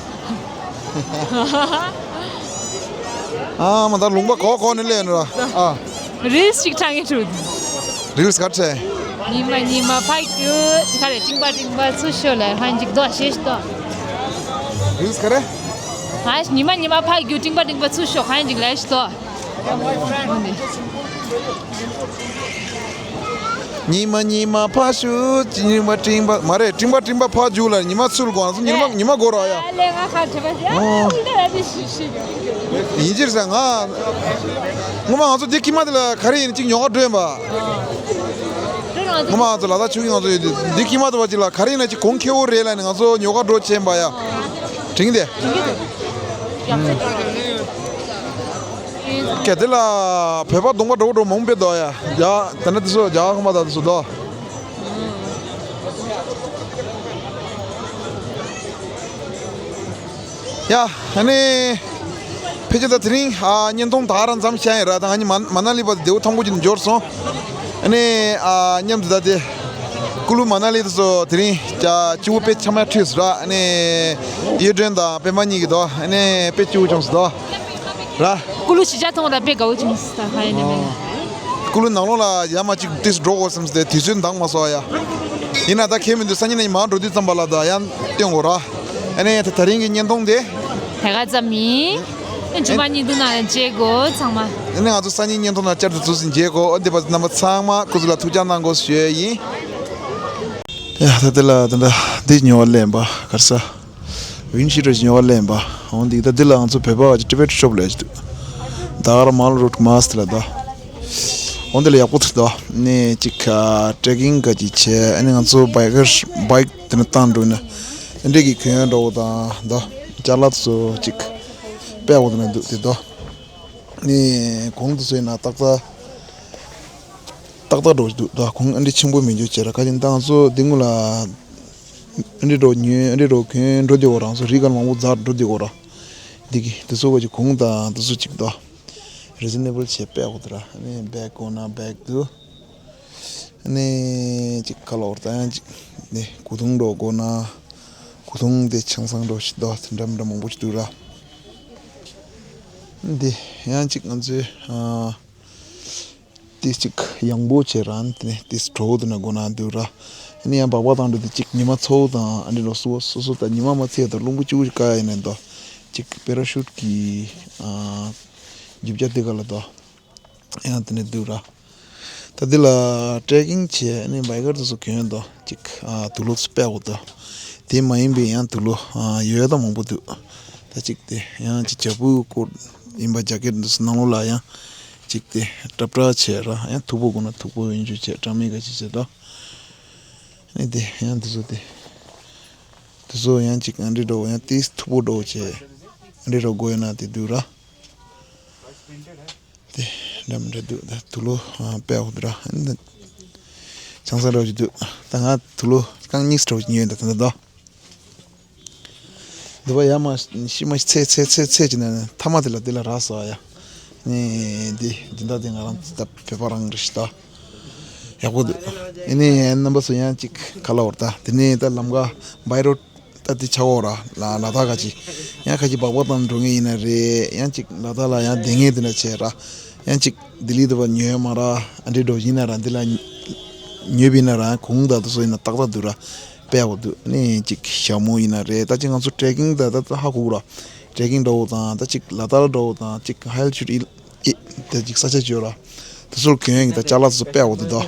ཨ་མ་ད་ལུང་པ་གོ་གོ་ནི་ལེན་ར། ཨ། རིལ་སི་ཅིག་ཁྲང་ངེ་ཆུ། རིལ་སི་ག་ཚེ། ཉི་མ་ཉི་མ་ཕ་གུ་ཁ་རེ་ཏིང་པ་ཏིང་པ་ཚུ་ཤོ་ལ་ཧན་ཅིག་དོ་ཤེས་དོ། རིལ་སི་ག་རེ། ཨ་ཉི་མ་ཉི་མ་ཕ་གུ་ཏིང་པ་ཏིང་པ་ཚུ་ཤོ་ཧན་ཅིག་ལ་ཤེས་དོ། ཉི་མ་ཉི་མ་ཕ་ཤུ་ཉི་མ་སྤྲིན་པ་མ་རེད། སྤྲིན་པ་སྤྲིན་པ་ཕ་རྒྱུག་ལ་ཉི་མ་ཚུར་དགོངས་སུ་ཉི་མ་ཉི་མ་དགོས་རོགས་ཡ། ཨ་ལས་ང་ཁ་བྲེ་བ་ཡ། ཨོ། ཡིན་ཕྱིར་ཟེར་ང་། ངོ་མ་ང་ཚོ་འདི་ཁྱི་མ་དེ་ལ་ག་རེ་ཡིན་ཅིག་ཉོ་ག་འགྲོ་ཡིན་པ། ངོ་མ་ང་ཚོ་ལ་དྭགས་ཆོས་ཀྱི་ང་ཚོ་ཡོད་དུས་འདི་ཁྱི་མ་དེ་བ་ཅིག་ལ་ག་རེ་ཡིན་ན་ཅིག་གོང་ཁེ་བོ་རེད་ལ་ནི་ང་ཚོ་ཉོ་ག་འགྲོ་བྱེད་པ་ཡ། དྲིང་དེ། གལ་ཏེ་ལ་བོད་པ་གདོང་པ་འགྲོ་འགྲོ་མང་པོ་འདུག་ཡ། ཡ་དེ་ནས་དེ་ཚོ་རྒྱ་གར་ཁང་པ་དང་དེ་ཚོ་འདུག་ཡ་ཨ་ནི་ཕལ་ཆེར་ད་དེ་རིང་ཨ་བརྙན་ཐུང་ད་རང་མཚམས་བཞག་ཡིན་ར། ད་ང་གཉིས་མ་མ་ན་ལི་བར་དུ་དེའུ་ཐང་པོ་ཅིག་ནས་འབྱོར་སོང་། ཨ་ནི་ཨ་མཉམ་དུ་ད་དེ་ཀུ་ལུ་མ་ན་ལི་དེ་ཚོ་དེ་རིང་ཅ་སྤྱི་བོ་དཔེ་ཆ་མ་འཁྲུས་སོང་ར། ཨ་ནི་གཡུ་སྒྲོན་དང་པད་མ་གཉིས་ཀྱིས་དོ་ཨ་ནི་དཔེ་སྐྱིད་པོ་བྱུང་སོང་དོ། ར། ཀུ་ལུ་གཞིས་ཆགས་ཐོང་ར་དཔེ་དགའ་བོ་བྱུང་སོང་ད་ཧ་ཡེ་ནས་མེད། ཀུ་ལུ་ནང་ལོགས་ལ་ཡར་མར་ཅིག་ཏིས་འགྲོ་དགོས་བསམ་སྟེ་དུས་ཚོད་འདང་མ་སོང་ཡ། ཡིན་ན་ད་ཁྱེད་མི་འདུག་སང་ཉིན་ནས་མར་འགྲོ་དུས་ཙམ་པ་ལ་ད་ཡང་སྟོན་དགོས་ར། ཨ་ནི་ད་དེ་རིང་གི་བརྙན་ཐུང་དེ་ད་ག་ཙམ་ཡིན། ཨ་ནི་ཇུ་མ་ཉིན་དུ་ན་མཇལ་དགོས་ཚང་མ། ཨ་ནི་ང་ཚོ་སང་ཉིན་བརྙན་ཐུང་ནང་བསྐྱར་དུ་ཚུར་ཟིན་མཇལ་དགོས། ཨ་འདི་བར་རྣམ་པ་ཚང་མ་སྐུ་གཟུགས་ལ་ཐུགས་ཅག་གནང་དགོས་ཞུ་ཡས་ཡིན། ཡ་ད་དེ་ལ་ད་ད་འདི་ཉོ་བ་ལེན་པ་གར་ས། ཝིན་ཤི་ཊར་ཉོ་བ་ལེན་པ། འོ་འདི་ད་འདི་ལ་ང་ཚོ་བོད་པ་བ་ཅི་ཊི་བེཊ་ཤོབ་ལས་ཅི་འདུག་ད་གར་མལ་རོ་ཌི་མ་སི་ལ་ད། འོ་འདི་ལ་ཡག་པོ་ཐུག་ད། ནས་ཅིག་ཁ་ཊྲེ་ཀིང་ག་ཅིག་བྱས་ཨ་ནི་ང་ཚོ་བའི་ཀར་བའིཀ་དེ་ནས་བཏང་འགྲོ་ན་ཨ་འདྲེ་གི་གོན་འགྲོ་བ་དང་ད་ཅ་ལག་ཚོ་ཅིག་པད་འོ་དེ་ན་འདུག་དེ་ད། ནས་གོང་དུ་སོང་ན་ཏག་ཏག་ཏག་ཏག་འགྲོ་འདུག་ད། གོང་ཨ་འདྲེ་ཆེན་པོ་མི་འཇོག་བྱས་ར་ཁ་ཅིག་ད་ང་ཚོ་འདི་ངུ་ལ། ཨ་འདྲེ་འགྲོ་ཉོས་ཨ་འདྲེ་འགྲོ་གོན་འགྲོ་དེ་འོ་རང་ཚོ་རི་ག་མང་པོ་འཛར་འགྲོ་དེ་འོ་ར། འདི་གི་དེ་ཚོ་ག་ཅིག་གོང་དང་དེ་ཚོ་ཅིག་ད། རི་ཛི་ནེ་བལ་བྱས་པད་འོ་དེ་ར། ཨ་ནི་བེག་གོ་ན་བེག་དུ། ཨ་ནི་ཅིག་ཁ་ལོར་ད་ཡང་ཅིག་ནི་གོས་ཐུང་འགྲོ་དགོས་ན། གོས་ཐུང་དེ་ཆང་སང་འགྲོ་ཞིག་ད་དེ་འདྲ་མི་འདྲ་མང་པོ་ཞིག་འདུག་ར། འདི་ཡང་ཅིག་ང་ཚོའི་ཨ་དེ་ཅིག་ ཡང་པོ་བྱས་ར་དེ་ནས་དེ་གྲོགས་དེ་ན་སྒོ་ན་འདུག་ར། ཨ་ནི་ཡང་སྦག་སྦག་བཏང་འགྲོ་དེ་གཅིག་ཉི་མ་ཚ་བོ་དང་ཨ་འདྲ་རོ་སོ་སོ་སོ་དང་ཉི་མ་མ་ཚད་དང་རླུང་བུ་ཅིག་བུ་ཅིག་བཀག་ཡ་ཡིན་ནས་དོ། གཅིག་པེ་ར་ཤུཊ་གི་ཨ་རྒྱུ་ཆ་དེ་ག་ལ་དོ། ཡང་དེ་ནས་འདུག་ར། ད་འདི་ལ་ཊེ་ཀིང་བྱས་ཨ་ནི་བྷའི་ཀར་དེ་ཚོ་གྱོན་དོ། གཅིག་ཨ་དུག་ལོག་ཚོ་པད་འོ་དོ། དེ་མ་ཡིན་པའི་ཡང་དུག་ལོག་ཨ་ཡོད་ད་མང་པོ་འདུག་ད་གཅིག་དེ་ཡང་གཅིག་བྱ་སྤུ་ཀོཊ་ཡིན་པ་ཇེ་ཀེཊ་འདི་ཚོ་ནང་ལོགས་ལ་ཡང་གཅིག་དེ་ཀྲབ་ཀྲ་བྱས་ར་ཡང་མཐུག་པོ་དགོས་ན་མཐུག་པོ་ཡིན་རྒྱུ་བྱས་ཀྲ་མི་ག་ཅིག་བྱས་དོ། ཨ་ནི་དེ་ཡང་དེ་ཚོ་དེ་དེ་ཚོ་ཡང་གཅིག་ཨ་འདྲི་འགྲོ་ཡང་དེ་མཐུག་པོ་འགྲོ་བྱས་ཨ་འདྲི་འགྲོ་དགོས་ན་དེ་འདུག་ར། དེ་འདྲ་མི་འདྲ་འདུག་ད་དུག་ལོག་ཨ་པད་འོ་འདུག་ར། ཨ་ནི་ཆང་ས་འདྲ་བོ་ཅིག་འདུག་ད་ང་དུག་ལོག་རྐང་གཉིས་འདྲ་བོ་ཅིག་ཉོས་ཡོད་ད་ད་ད་ད། འདི་བ་ཡ་མ་ཤི་མ་ཤི་ཚེ་ཚེ་ཚེ་ཚེ་ཅི་ན་ཐ་མ་དེ་ལ་དེ་ལ་རག་སོ་ཡ། ནི་འདི་འདི་འདྲ་དེ་ང་རང་ད་བོད་པ་རང་རེད་ཤི་ད། ཡག་པོ་འདུག་ཨ་ནི་རྣམ་པ་ཚོ་ཡང་ཅིག་ག་ལ་བར་ད་དེ་ནས་ད་ལམ་ཀ་བྷའི་རོཌ་ད་དེ་ཆ་འོ་ར་ལ་ལ་དྭགས་ཁ་ཅིག་ཡང་ཁ་ཅིག་སྦག་སྦག་བཏང་འགྲོ་ངེས་ཡིན་ན་རེད། ཡང་ཅིག་ལ་དྭགས་ལ་ཡང་བསྡད་ངེས་དེ་འདྲ་བྱས་ར། ཡང་ཅིག་ལྡི་ལི་དུ་བ་ཉོས་མ་ར་ཨ་འདྲེ་འགྲོ་ཡིན་ན་ར་འདི་ལ་ཉོས་པ་ཡིན་ན་ར་གོང་ད་དུ་སོ་ཡིན་ན་ཏག་ཏག་འདུག་ར། པད་འོ་འདུག་ནི་གཅིག་ཞྭ་མོ་ཡིན་ན་རེད། ད་གཅིག་ང་ཚོ་ཊེ་ཀིང་ད་ད་ད་ཧ་གོ་གི་ར། ཊེ་ཀིང་འདྲ་བོ་དང་ད་གཅིག་ལ་དྭགས་འདྲ་བོ་དང་གཅིག་ཧའི་ཨལ་ཊི་ཊུཌ་ཨི་ཨི་ད་གཅིག་ས་ཆ་བརྗོད་ར། དེ་ཚོར་གྱོན་ཡོང་གི་ད་ཅ་ལག་ཚོ་པད་འོ་འདུག་ད།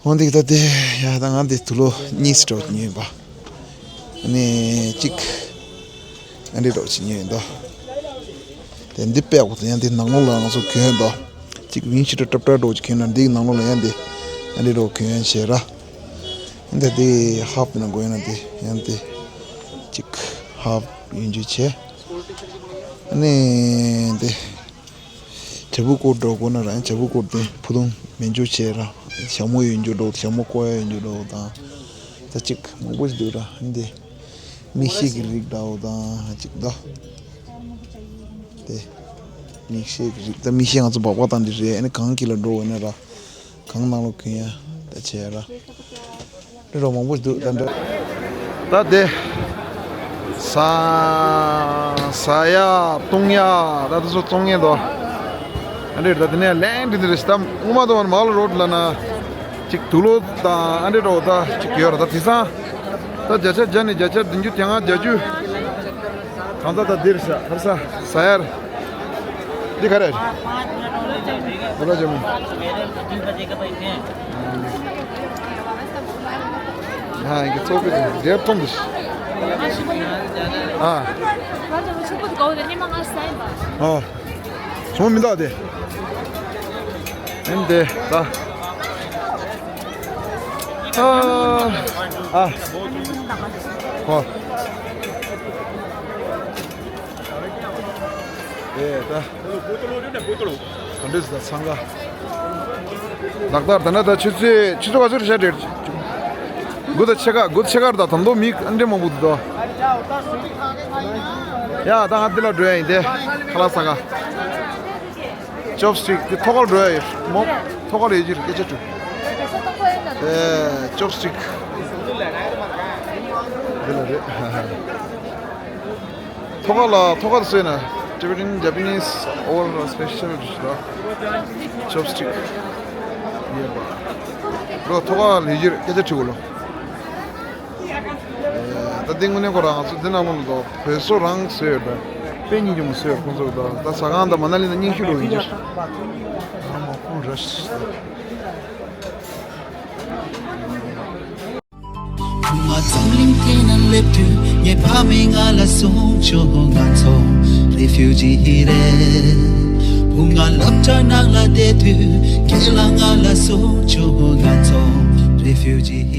འོ་འདི་ད་དེ་ཡ་ད་ང་འདི་དུག་ལོག་གཉིས་སུ་འགྲོ་ཉོས་པ། ནི་གཅིག་ཨ་འདྲེ་འདྲ་བོ་ཅིག་ཉོས་འདུག་དེ་འདི་པད་འོ་ཡང་འདི་ནང་ལོགས་ལ་ང་ཚོ་གྱོན་འདུག་གཅིག་ཝིང་ཤིཊ་ཊབ་ཊབ་འདྲ་བོ་ཅིག་གྱོན་ན་འདི་ནང་ལོགས་ལ་ཡང་འདི་ཨ་འདྲེ་འདྲ་བོ་གྱོན་བྱས་ར། འདི་འདི་ཧབ་ནང་དགོས་ན་འདི་ཡང་འདི་གཅིག་ཧབ་ཡོང་རྒྱུ་བྱས། ཨ་ནི་འདི་བྱ་སྤུ་ཀོཊ་འདྲ་བོ་དགོས་ན་ར་ཡང་བྱ་སྤུ་ཀོཊ་འདི་ཕུ་ཐུང་མེད་རྒྱུ་བྱས་ར། ཞྭ་མོ་ཡོད་རྒྱུ་འདྲ་བོ་ཞྭ་མོ་བཀོག་ཡ་ཡོད་རྒྱུ་འདྲ་བོ་དང་། ད་གཅིག་མང་པོ་ཞིག་འདུག་ར་འདི། མིག་ཤེལ་གྱི་རིགས་འདྲ་བོ་དང་གཅིག་ད། དེ། མིག་ཤེལ་གྱི་རིགས་ད་མིག་ཤེལ་ང་ཚོ་སྦག་སྦག་བཏང་འདི་རེད། ཨ་ནི་གང་གི་ལ་འགྲོ་འོ་ན་ར། གང་ནང་ལོགས་གྱོན་ཡ་ད་བྱས་ར། འདི་རོ་མང་པོ་འདུག་ད་འདྲ། ད་དེ། ཟ། ཟ་ཡ་བཏུང་ཡ་ད་དེ་ཚོ་བཙོང་ངེས་དོ། ཨ་འདྲེ་ད་དེ་ནས་ལན་འདི་འདི་རེད་ད་སྔོན་མ་དུ་མར་མ་ལ་རོ་ལ་ན། གཅིག་དུག་ལོག་དང་ཨ་འདྲེ་འདྲ་བོ་ད་གཅིག་ཡོད་ར། ད་དེང་སང་ད་བརྒྱ་ཆ་བརྒྱ་ནས་བརྒྱ་ཆ་བདུན་ཅུ་དེ་ལྔ་བརྒྱད་ཅུ། གང་ཟག་ད་འདིར་ཟ་ཧར་ཟ་ཟ་ཡར། འདི་ག་རེ། གུ་ལབ་ཇ་མུན། ཨ་ཡིན་གྱི་ཚོགས་པའི་འདིར་མཐོང་འདུག་ཨ། ཨ། ཚོང་མི་འདུག་སྟེ། ཨེམ་དེ་ད། ཨ། ཨ། ཧོ། ཨེ་ད། ག་འདྲས་ད་འཚང་ཁ། ལག་བསྟར་ད་ན་ད་ཆུ་ཚོད་ཆུ་ཚོད་ག་ཚོད་རེད་ཤག་དྲེད། དགུ་དང་ཕྱེད་ཀ་དགུ་ཕྱེད་ཀར་ད་དམ་དོ་མི་ཨ་འདྲས་མང་པོ་འདུག་དོ། ཡ་ད་ང་འདི་ལ་འགྲོ་ཡ་ཡིན་ཏེ། ཁ་ལག་ཟ་ག་ཅོབ་སི་ཊིག་དེ་ཐོག་ཁར་འགྲོ་ཡ་ཡིན་མོ། ཐོག་ཁར་ཡོད་ཀྱི་རེད་སྐད་ཆ་དྲུག་ཨེ་ཅོབ་སི་ཊིག་འདི་ལ་རེད། ཐོག་ཁ་ལ་ཐོག་ཁར་སོས་ན་Tibetan Japanese all special dish ལ་ཅོབ་སི་ཊིག་ཡོད་པ། ལོ་ཐོག་ཁ་ལ་ཡོད་ཀྱི་རེད་སྐད་ཆ་དྲུག་ལོ། ད་འདི་དངོས་གནས་ཁོ་རང་ང་ཚོ་འདི་ནང་ལོགས་ལ་བོད་བཟོ་རང་བཟོས་ཡོད་པས། དཔེ་སྙིང་རྗེ་མོ་བཟོས་ཡོད་ཁོང་ཚོ། ད་ད་ཟ་ཁང་དང་མ་ན་ལི་ན་རྙིང་ཤོས་འགྲོ་ཡིན་ཕྱིར། ང་མ་ཁུངས་ར་ཤི། བུ་ང་འཛམ་གླིང་སྟེང་ན་སླེབས་དུས་ངའི་ཕ་མས་ང་ལ་གསུངས་བྱུང་ང་ཚོ་རི་ཕིའུ་ཇི་རེད། བུ་ང་སློབ་གྲྭ་ནང་ལ་བསྡད་དུས་རྒན་ལགས་ང་ལ་གསུངས་བྱུང་ང་ཚོ་རི་ཕིའུ་ཇི།